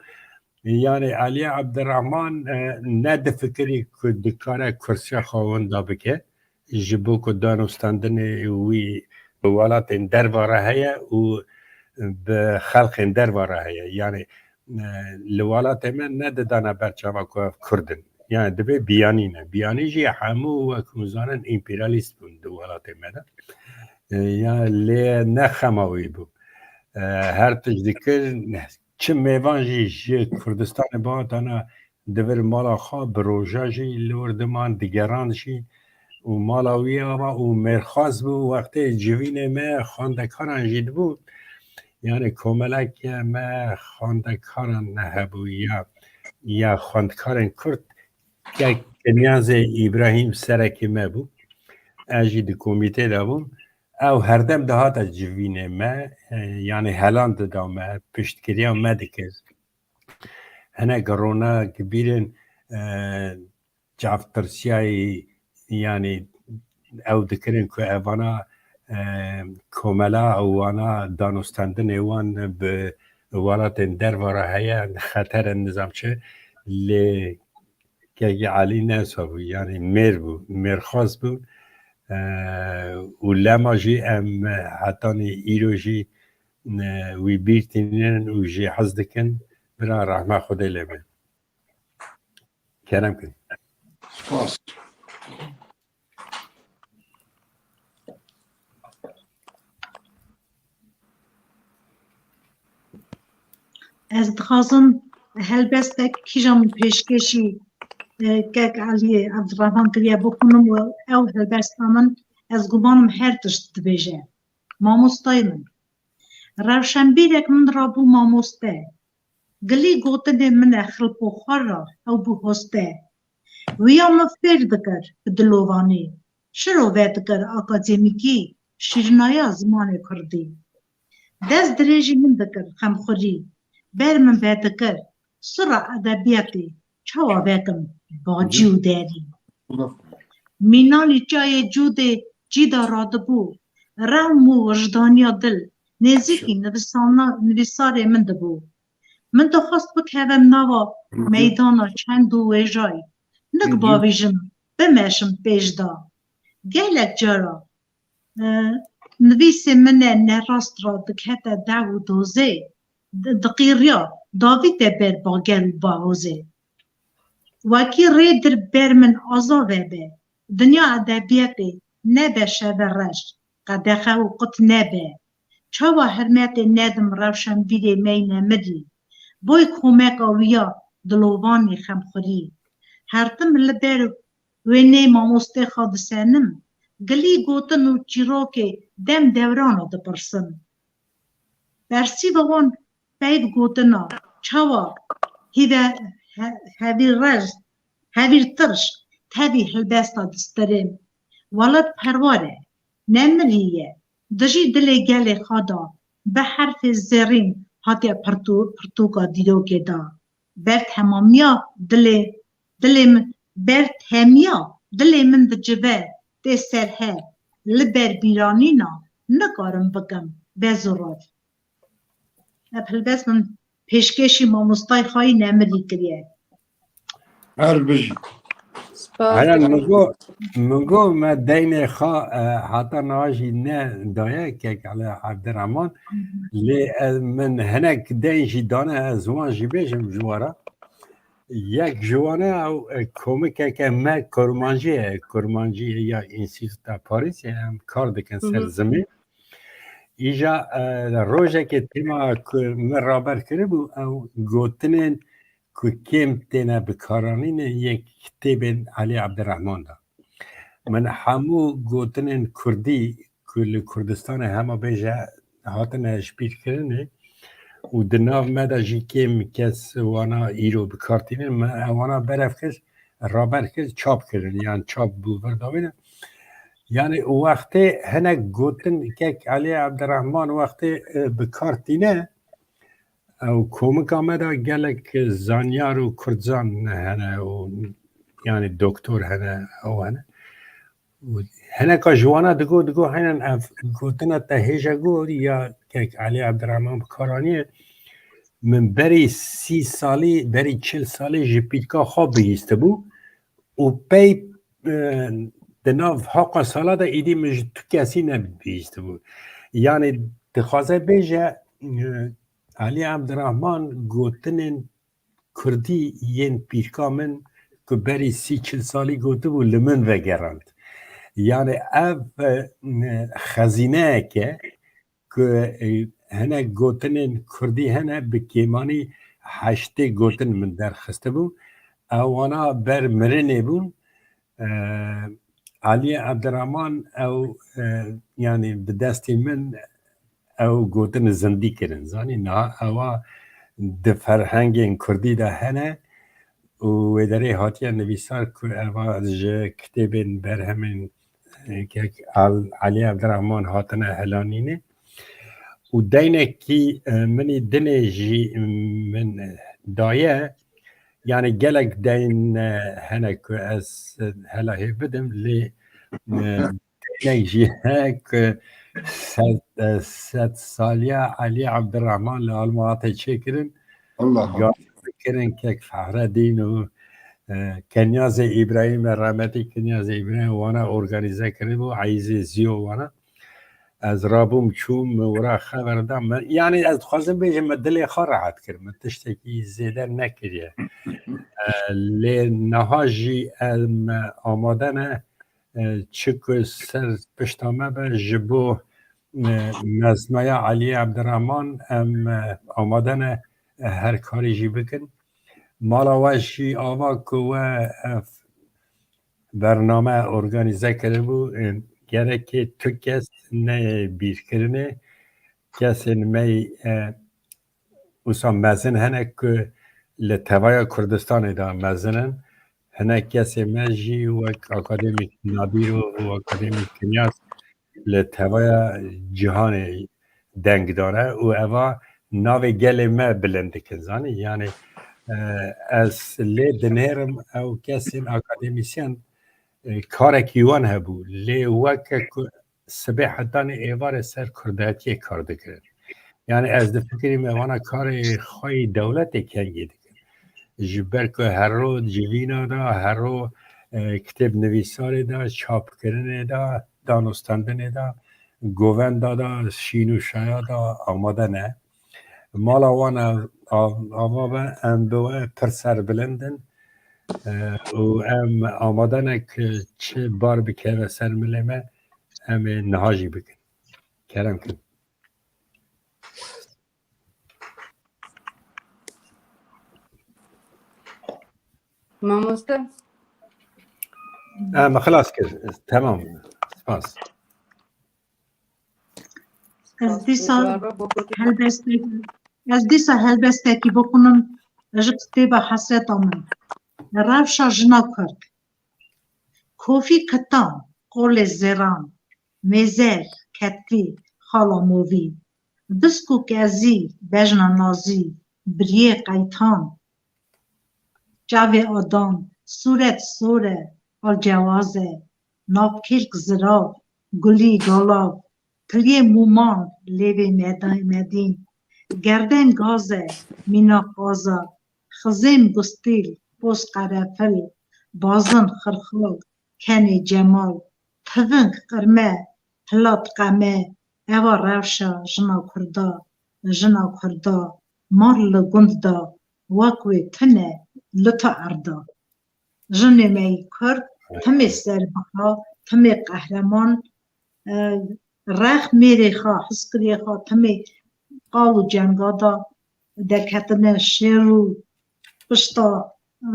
Yani Alî Abdurrahman, e, ne difikirî ku dikare kursiya xwe winda bike. Ji bo ku danûstandinê wî bi welatên derva re heye û bi xelkên derva re heye. Yani, e, li welatê me nedidane ber çava ku ev Kurd in. Yani divê biyanî ne. Biyanî jî hemû wek hûn zanin împerialîst bûn di welatê me de. E, ya lê ne xema wî bû. E, her tişt dikir, çi mêvan jî ji Kurdistanê bihatana di vir mala xwe, bi roja jî li wir diman, digeran jî û mala wî ava û mêrxas bû. Wextê civînê me xwendekaran jî dibû. Yani komeleke me xwendekaran hebû ya, ya xwendekarên Kurd, ke Kinyazê Îbrahîm serekê me bû. Ez jî di komîtê de bûm. ew herdem dihate civînê me, e, yanî helan dida me, piştgiriya me dikir. Hinek rona ki bîrin, e, çavtirsiyayî, yanî ew dikirin ku evana, e, komela û wana danûstendinê wan bi welatên derve re heye, xeter in nizam çi, lê Kekî Elî ne wisa bû, yanî mêr bû, mêrxwaz bû. E, û lema jî em hetanî îro jî, e, wî bîr tînin û jê hez dikin. Bira rehma Xwedê lê be. Kerem kin. Spas. Ez dixwazim helbestek kîjan pêşkêşî, e, kek Eliyê Evdirehman kiriye bixwînim û ew helbesta min, ez gumanim her tişt dibêje. Mamostayê min. Rewşenbîrek min rabû mamoste. Gilî gotinê min e xilpo xwe re ew bû hoste. Wiya min fêr dikir bi dilovanî, şiro vedikir akademîkî, şîrinaya zimanê kurdî. Dest dirêjî min dikir xemxurî, ber min vedikir sura edebiyatê, çawa vekim bacî û derî. Mînalî çayê cûdê cî de radibû, rewm û wijdaniya dil nêzîkî nivîsana-, nivîsarê min dibû. Min dixwest bikevim nava meydana çend û wêjayî. Nik bavîjim, bimeşim pêş de. Gelek cara, e, nivîsê min e nerast ra dikete dev û dozê, di-, diqîriya, davîte ber bager û bahozê. Wekî rê dir ber min aza vebe, dinya edebiyatê nebe şeve reş, qedexe û qut nebe. Çawa hirmetê nedim rewşenbîrê mey nemirî? Boy komeka wiya dilovanî xemxurî. Her tim li ber wênê mamostê xwe disenim. Gilî gotin û çîrokê dem dewrana dipirsim. Bersîva wan peyv gotina, çawa hîve he-, hevîr reş, hevîr tirş, tevî helbesta distirê. Welat perwar e, nemirî ye, dijî dilê gelê xwe da, bi herfê zêrîn hatiye pirtû-, pirtûka dîrokê da. Ber temamiya dilê, dilê min, ber temiya dilê min dicive tê ser he, li ber bîranîna nikarim bikim bez û rav. Ev helbest min pêşkêşî mamostay xwe yî nemirî kiriye. Her bijî. Spas. Helen, min got, min got me deynê xwe, e, heta niha jî ne daye kek Elî Evdirehman. Lê, e, min hinek deyn jî dane, ez wan jî bêjim ji we re. Yek ji wan e ew, e, komikeke me kurmancî ye, kurmancî ya Înstîtuta Parîsê, em kar dikin ser zimê. Îja, e, rojekê tema ku min raber kiribû, ew gotinên ku kêm têne bikaranînê yên kitêbên Elî Evdirehman de. Min hemû gotinên kurdî ku li Kurdistanê hema bêje hatine hişbîrkirinê û di nav me de jî kêm kes wana îro bi kar tînin, me wana berev kir, raber kir, çap kirin, yan çap bû vir davêne. Yanî wextê hinek gotin kek Elî Evdirehman wextê, e, bi kar tîne, ew komika me de gelek zanyar û kurdzan hene û yanî doktor hene, ew hene. Û hineka ji wana digo, digo heynan ev gotina te hêja got ya kek Elî Evdirehman bi kar aniye. Min berî sî salî, berî çil salî ji pîrka xwe bihîstibû û pey, e, di nav heqa sala de êdî min ji tu kesî nebihîstibû. Yanî dixwaze bêje, e, Elî Evdirehman gotinên kurdî yên pîrka min ku berî sî çil salî gotibû, li min vegerand. Yanî ev, e, xezîneyek e ku, e, hinek gotinên kurdî hene, bi kêmanî heştê gotin min derxistibû. Ew wana ber mirinê bûn. E, Aliyê Evdirehman ew, e, yanî bi destê min ew gotin zindî kirin. Zanî niha ewa di ferhengên kurdî de hene û wê derê hatiye nivîsar ku eva ji kitêbên berhemên e, kek Al-, Elî Evdirehman hatine helanînê. Û deynekî, e, min î dinê jî min daye, yanî gelek deyn, e, hene ku ez, e, hela hê bidim, lê, e, deynekî jî heye ku sed, e, sed saliya Elî Evdirehman li Alman hate çêkirin. Allah Allah. Gav kirin kek Fehredîn û, e, Kenyazê Îbrahîm, e, rahmetî Kenyazê Îbrahîm wana organîze kiribû, Eyzê Ziyo wana. Ez rabûm, çûm, min wira xeber da. Min, yanî ez dixwazim bêjim, min dilê xwe rehet kir. Min tiştekî zêde nekiriye. E, lê niha jî em amade ne, e, çi ku ser pişta me be, ji bo, e, meznoya Elî Evdirehman em, e, amade ne, e, her karî jî bikin. Mala we jî ava ku we ev bername organîze kiribû, e, gerekê tu kes neyê bîrkirinê. Kesên me, e, wisa mezin hene ku li tevaya Kurdistanê de mezin in. Hinek kesê me jî wek akademîk Nabîro û akademîk Kinyas li tevaya cîhanê deng dane û eva navê gelê me bilind dikin, zanî? Yanî, e, ez lê dinêrim ew kesên akademîsyen, e, karekî wan hebû. Lê weke ku sibê hetanî êvarê ser kurdayetiyê kar dikirin. Yanî ez difikirî me vana karê xwe yê dewletê kengî dikin. Ji ber ku her ro civîna de, her ro, e, kitêb nivîsarê de, çapkirinê de, danûstendinê de, govenda de, şîn û şaya de amade ne. Mala wan ev, av-, ava be, em bi we pir serbilind in, e, û em amade ne ku çi bar bikeve ser milê me, em ê niha jî bikin. Kerem kin. Mamoste? Ha, me xilas kir. Tamam. Spas. Ez dîsa helbestekî, ez dîsa helbestekî bixwînim ji kitêba Hesreta min. Rewşa jina Kurd. Kofî kitan, qolê zêran, mêzer, ketkî, xala movî, disk û kezî, bejna nazî, biriyê qeytan, çavê adan, sûret sor e, alcewaz e, navkêlk zirav, gulî galav, piliyê mûman, lêvê meda-, medîn, gerden gaz e, mîna qaza, xizêm gustîl, poz qerefil, bazin xirxal, kenê cemal, tiving qirme, hilat qeme, eva rewşa jina Kurda, jina Kurda, mar li gund da, wek wê tune li tu erda. Jinê me yî Kurd, timê serbiha, timê qehreman, e, rex mêrê xwe, hizkiriyê xwe, timê qal û cenga da derketine şêr û pişta, e,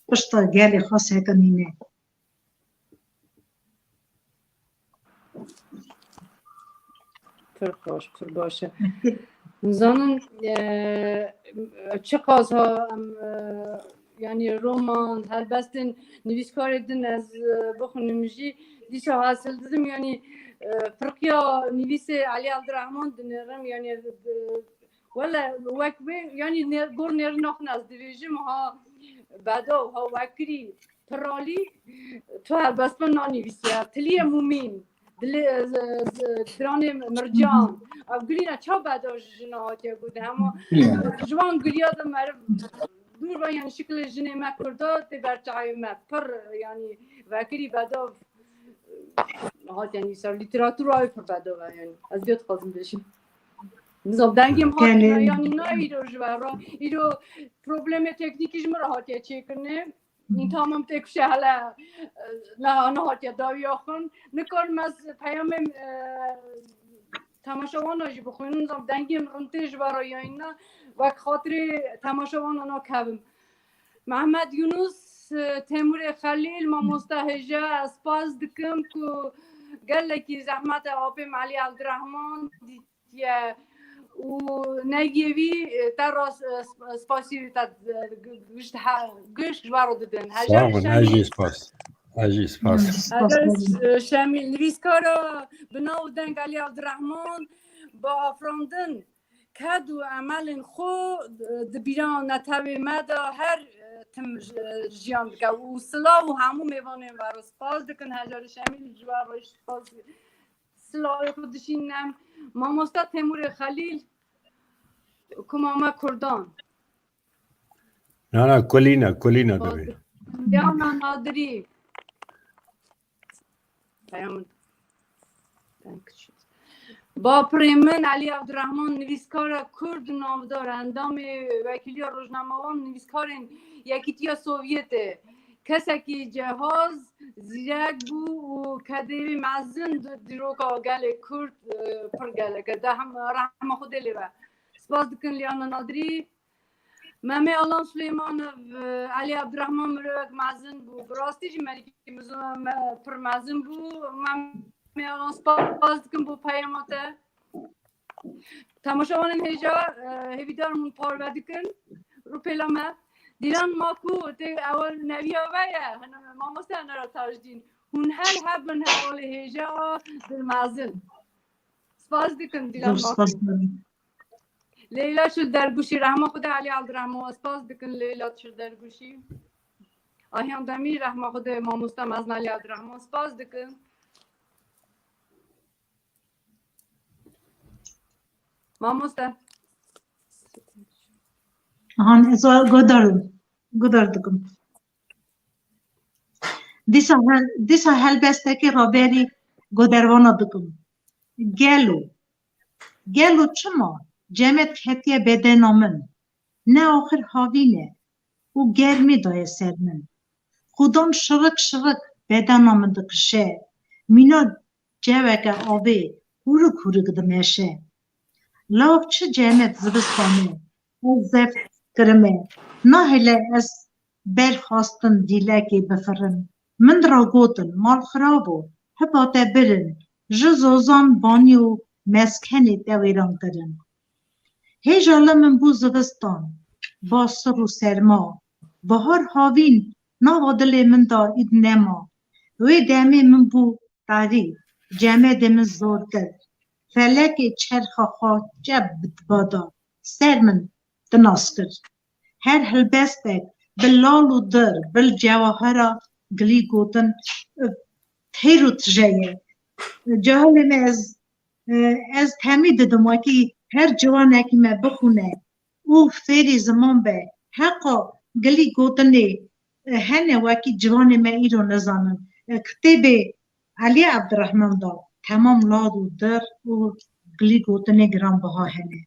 pişta gelê xwe sekinîne. Pir xweş, pir baş e. Nizanim, e, çiqas ha em, e, yanî roman, helbestên nivîskarê din ez, e, bixwînim jî, dîsa hasil didim, yanî, e, firqiya nivîsê Elî Evdirehman dinêrim, yanî, e, wele wek wê, yanî nê-, gor nêrîna xwe ez dibêjim, ha bedav, ha wekirî, piralî, tu helbestvan nanivîsiya. Tiliyê Mûmîn, dilê, z-, z-, diranê Mircan. Ev gulîna ça bedav ji jina hatiye gotin. Hema ji wan guliya de meriv dûr be, yanî şikilê jinê me Kurda tê ber çavê me. Pir, yanî vekirî bedav hatiye nivîsar. Lîteratûra wê pir bedav e, yanî. Ez vê dixwazim bêjim. Nizam, dengê min hatiye, yanî na îro ji we re. Îro problemê teknîkî ji min re hatiye çêkirinê. Tamam, têkuşe hele, e, ne, nehatiye dawiya xwe. Nikarim ez peyamê, e, temaşewana jî bixwînim, zam dengê min rintê ji we re yayîna, wek xatirê temaşewana nakevim. Mehmet Yunus, e, Temurê Xelîl, mamoste hêja, ez spas dikim ku gelekî zehmet e apê Melî Evdirehman dît. Ye û negê wî, e, te rast, e, sp-, spasî te, e, g-, giş, he, giş ji we re didin. Sağ olun, ez jî spas. Ez jî spas. Heger Şemîl, nivîskara bi nav û deng Elî Abdurrahman, bi afirandin ked û emelên xwe di bîra netewê me de her tim jiyan dike û silav û hemû mêvanên ve re spas dikin. Heger Şemîl, ji we re spas, silavê xwe dişînim. Mamoste Temûrê Xelîl, Kuma me Kurdan. Na, na, kulîna, kulîna divê. Yana Nadirî. Bapirê min Elî Abdurrahman, nivîskara Kurd navdar, endamê Wekîliya Rojnamewan, nivîskarên Yekîtiya Sovyetê. Kesekî cihaz, zîrek bû û kedêrê mezin di dîroka gelê Kurd, e, pir gelek e. De hem rehma Xwedê lê be. Spas dikin Liyana Nadirî. Memê Alan Suleymanov, e, Elî Abdurrahman mirovek mezin bû. Bi rastî jî Melîkî Mizo me-, pir mezin bû. Memê Alan, spas dikim bo peyama te. Temaşevanên hêja, e, hêvîdar hûn parve dikin. Rûpêla me. Dîlan Maku, tê ew neviya we ye. Hene mamoste Enera Tajdîn. Hûn her hebin hevalê hêja dilmezin. Spas dikim Dîlan Maku. Leyla Çilderguşî, rehma Xwedê Elî Abdurrahman, spas dikin Leyla Çilderguşî. Ayhan Demîr, rehma Xwedê mamoste mezin Elî Abdurrahman, spas dikin. Mamoste. Han, ez guhdar, guhdar dikim. Dîsa hel-, dîsa helbestekê raberî guhdarvana dikim. Gelo, gelo çima cemet ketiye bedena min? Ne axir havîn e û germî daye ser min. Xudan şirik şirik bedena min dikişe. Mîna ceweke avê hûrik hûrik dimeşe. Law çi cemet zivistan e, ez zeft kirime. Nahêle ez ber xwestin dîlekê bifirim. Min ra gotin, mal xirab o, hiba te birin. Ji zozan banî û meskenê te wêran kirin. Hêja li min bû zivistan, basir û serma. Bihar havîn nava dilê min de îd nema. Wê demê min bû tarî, cemedê min zor kir. Felekê çerxa xwe çep bi diba da, ser min tinas kir. Her helbestek bi lal û dir, bil cewahira gilî gotin, têr û tije ye. Cahilê me, ez, ez temî didim wekî her ciwanekî me bixûne û fêrî ziman be. Heqa gilî gotinê hene wekî ciwanê me îro nizanin. Kitêbê Elî Abdurrahman de temam lal û dir û gilî gotinê giranbiha hene.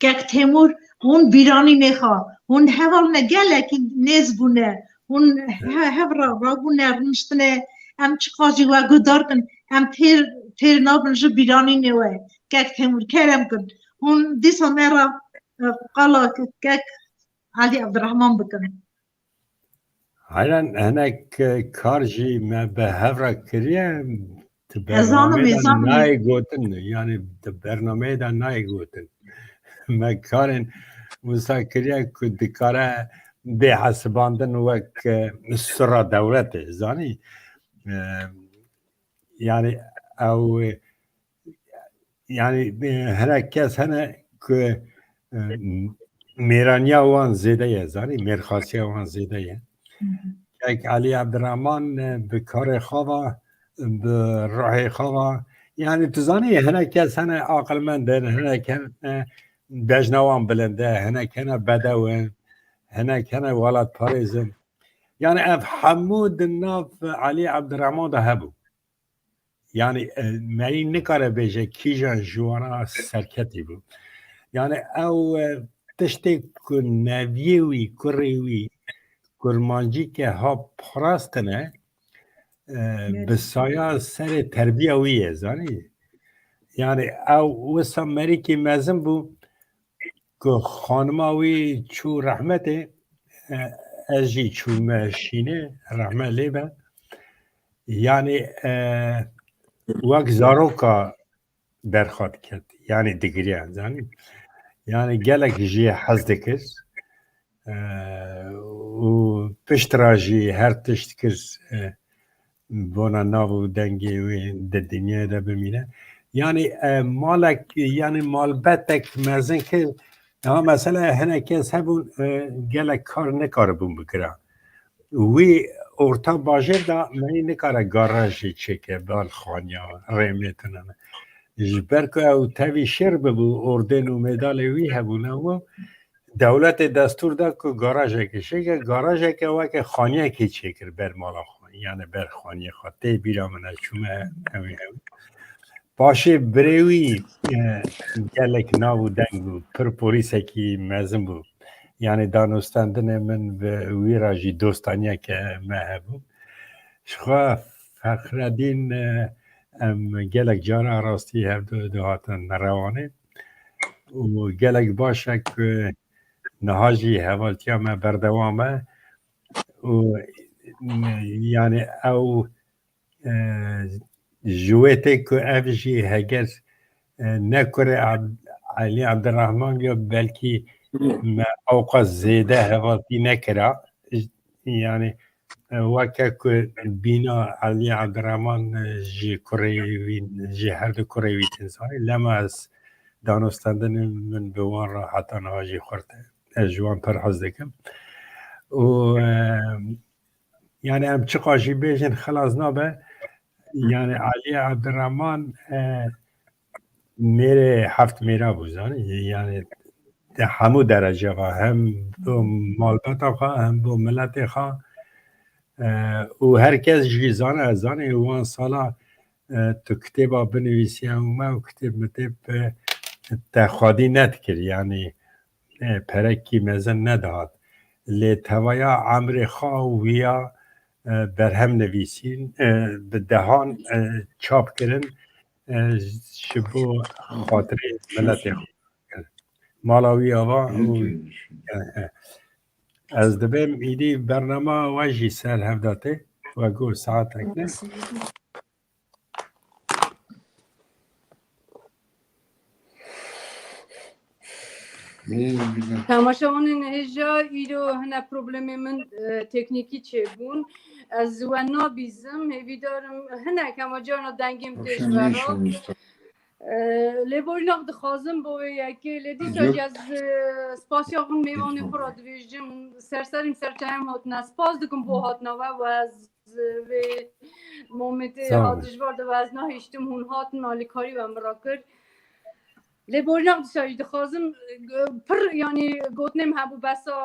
Kek Temûr, hûn bîranînê xwe, hûn hevalne gelekî nêz bûne, hûn he-, hev ra rabûne, rûniştine, em çiqas jî we guhdar kin, em têr, têr nabin ji bîranînê we. Kek Temûr, kerem kin. Hûn dîsa me ra, e, qala kek Elî Abdurrahman bikin. Heyran, hinek, e, kar jî me bi hev re kiriye, di Ez zanim, bernameyê ez de zanim. nayê gotin, yani di bernameyê de nayê gotin. Me karên wisa kiriye ku dikare bê hesibandin wek, e, sura dewletê, zanî? E, yani ew, e, yani, e, hinek kes hene ku, e, mêraniya wan zêde ye, zanî, mêrxasiya wan zêde ye. Hı hı. Kek Elî Abdurrahman, e, bi karê xwe ve, bi ruhê xwe ve, yani, tu zanî, hinek kes hene aqilmend in, hinek hene bejna wan bilind e, hinek hene bedew in, hinek hene welatparêz in. Yani, ev hemû di nav Elî Abdurrahman de hebû. Yani, e, merî nikare bêje kîjan ji wana serketî bû. Yani, ew, e, tiştê ku neviyê wî, kurê wî kurmancî ke ha parastine, e, bi saya serê terbiya wî ye, zanî? Yani, ew wisa merîkî mezin bû, ku xanima wî çû rehmetê, e, ez jî çûme şînê, rehme lê be. Yani e, wek zaroka berxwe diket. Yani digiriya, zanî. Yani gelek jê hez dikir. E, û pişt re jî her tişt kir, e, bona nav û dengê wê di dinyayê de bimîne. Yani e, malek, yani malbetek mezin kir. Ya mesela hinek kes hebûn, e, gelek kar nikaribûn bikira. Wî orta bajêr de menî nikare garajê çêke, bal xaniya, rêmê tune ne. Ji ber ku ew tevî şêr bibû, ordên û medalê wî hebûne û dewletê destûr da ku garajekê çêke, garajeke weke xaniyekê çêkir ber mala xwe, yani ber xaniyê xwe. Tê bîra min e, çûme ew ê ew. Paşê birê wî, e, gelek nav û deng bû, pir polîsekî mezin bû. Yani danûstendinê min bi wî re jî dostaniyeke me hebû. Ji xwe Fexredîn, e, em gelek cara rastî hevdu dihatin Rewanê û gelek baş e ku niha jî hevaltiya me berdewam e û, e, yani ew, e, ji wê tê ku ev jî heger, e, ne kurê Ab-, Elî Abdurrahman ya belkî me ewqas zêde hevaltî nekira. Yani e, weke ku bîna Elî Abdurrahman, e, ji kurê wî, ji her du kurê wî tên zanî. Lema ez danûstendinê min bi wan re heta niha jî xurt e. Ez ji wan pir hez dikim. Û, e, yani em çiqas jî bêjin xilas nabe. Yani Elî Abdurrahman, e, mêrê heft mêra bû, zanî. Yani di hemû derece ve, hem bo malbeta xwe, hem bo miletê xwe. E, û her kes jî zane, ez zanî wan sala, e, tu kitêba binivîsiye û me û kitêb mitêb, e, te xwedî nedikir, yani, e, perekî mezin nedihat. Lê tevaya emrê xwe û wiya, e, berhem nivîsîn, e, bi dehan, e, çap kirin, e, ji bo xatirê miletê xwe. Mala wî ava û, e, e. Ez dibêm îdî bernama we jî ser hevda tê. We got saetek ne. Temaşevanên hêja, îro hine problemê min, e, teknîkî çêbûn. Ez we nabîzim, hêvîdarim hinek hema carna dengê min tê ji we re. E, lêborîna xwe dixwazim bo wê yekê, lê dîsa jî ez, e, spasiya hûn mêvanê xwe re dibêjim. Serserîm, serçeyem hatine. Spas dikim bo hatina we û ez vê momentê a dijwar de ez nahiştim, hûn hatin alîkarî we min re kir. Lêborîna dîsa jî dixwazim, pir, yanî gotinê min hebû, besa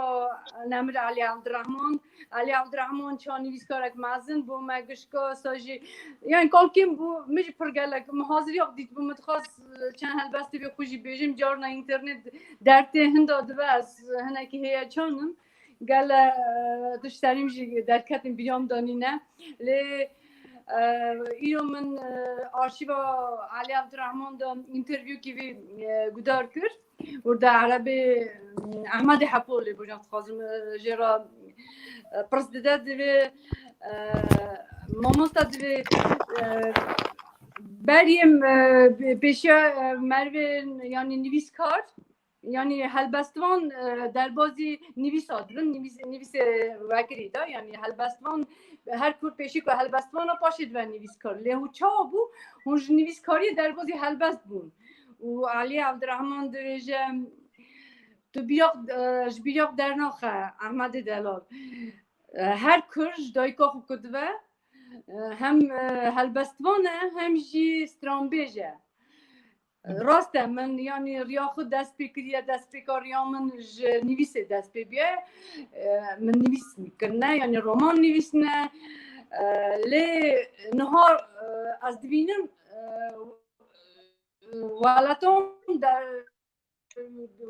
Nemir Elî Evdirehman. Elî Evdirehman çawa nivîskarek mezin bû, me gişka sa jî, yanî kalkên bû, min jî pir gelek, min haziriya dît bû, min dixwast çend helbestê vê xwe jî bêjim, carna înternet dertê hinda dibe, ez hinekî hêyecan im. Gele, e, tu ji serî min jî derketin, bîra min de nîne. Lê, e, îro min, e, arşîva Elî Evdirehman de întervyûkî vî, e, guhdar kir. Orada Erebê, e, Ehmedê Hepo lê bojna dixwazim, e, jê re, e, pirs dide divê, e, mamosta divê, e, berî em, e, pêşiya, e, merivê, yanî nivîskar, yanî helbestvan, e, derbazî nivîsa dibin, nivîs-, nivîsê vekirî de, yanî helbestvan, her kur pêşî ku helbestvana paşê dibe nivîskar. Lê hûn çawa bû? Hûn ji nivîskariyê derbazî helbest bûn. Û Elî Evdirehman dibêje, tu bîra, e, ji bîra dernaxe, Ehmedê Delal. E, her kur ji dayika xwe ku dibe, e, hem, e, helbestvan e, hem jî stranbêj e. Rast e, min, yanî, riya xwe dest pê kiriye, destpêka riya min ji nivîsê dest pê bûye. E, min nivîs kirine, yanî roman nivîsine. E, lê niha, e, ez dibînim, e, welatan de,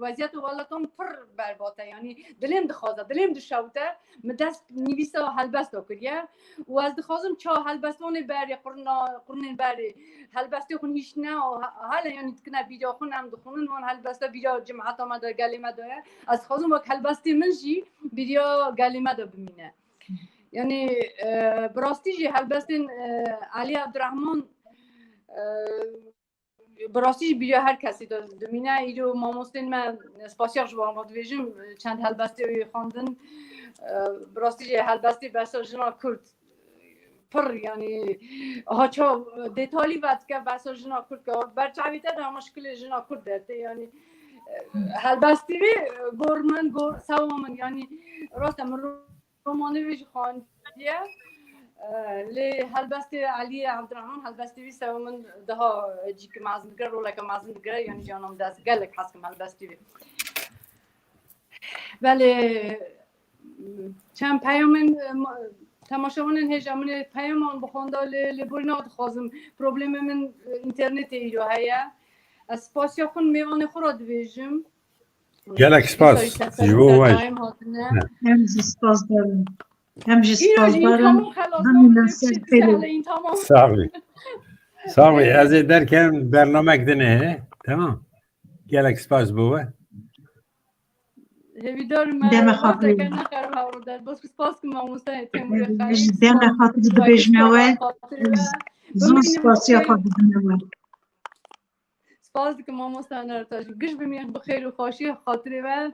weziyeta welatan pir berbat e, yanî dilê min dixwaze, dilê min dişewite. Min dest nivîsa helbesta kiriye û ez dixwazim ça helbestvanê berê, qurna-, qurnên berê helbestê xwe hîştine û he-, hele, yanî, dikine bîra xwe, em dixwînin, wan helbesta bîra cimeta me de, gelê me de ye. Ez dixwazim wek helbestê min jî bîra gelê me de bimîne. Yanî e, bi rastî jî helbestên e, Elî Abdurrahman e, bi rastî jî bîra her kesî de dimîne. Îro mamostên me spasiya ji wan re dibêjim, çend helbestê wî xwendin. E, bi rastî jî helbestê behsa jina Kurd pir, yanî ha çaw detalî vedike behsa jina Kurd ke ber çavê te de hema şikilê jina Kurd dertê, yanî e, helbestî vê gor min, gor sewa min, yanî rast e min romanê wê jî xwendiye. E, lê helbestê Elî Evdirehman, helbestê wî sewa min daha cîk mezin digire, roleke mezin digire, yanî jana min dest gelek hez kim helbestî vê. Belê çend peyamên e, ma- temaşevanên hêja min ê peyaman bixwenda lê lê borî nadixwazim. Problemê min e, înternetê îro heye. Ez spasiya xwe mêvanê xwe re dibêjim. Gelek spas ji bo we. Daim hatine. Em jî spasdar in. Em jî Îro jî spasdar in. întamam xelas Hemî bû. nasir pêro. Întamam. Sax bî. Sax bî. Ez ê derkevim bernamek din ê. He? Tamam. Gelek spas bo we. Hêvîdar me. Deme Wexteke xatirê. Neqer hawr der. Bas spas ki mamoste Temur Xelîl. Deme xatirî dibêjme we. Zor spasiya xwe didime we. Spas dikim mamoste Enertaş. Giş bimînin bi xêr û xweşî xatirê we.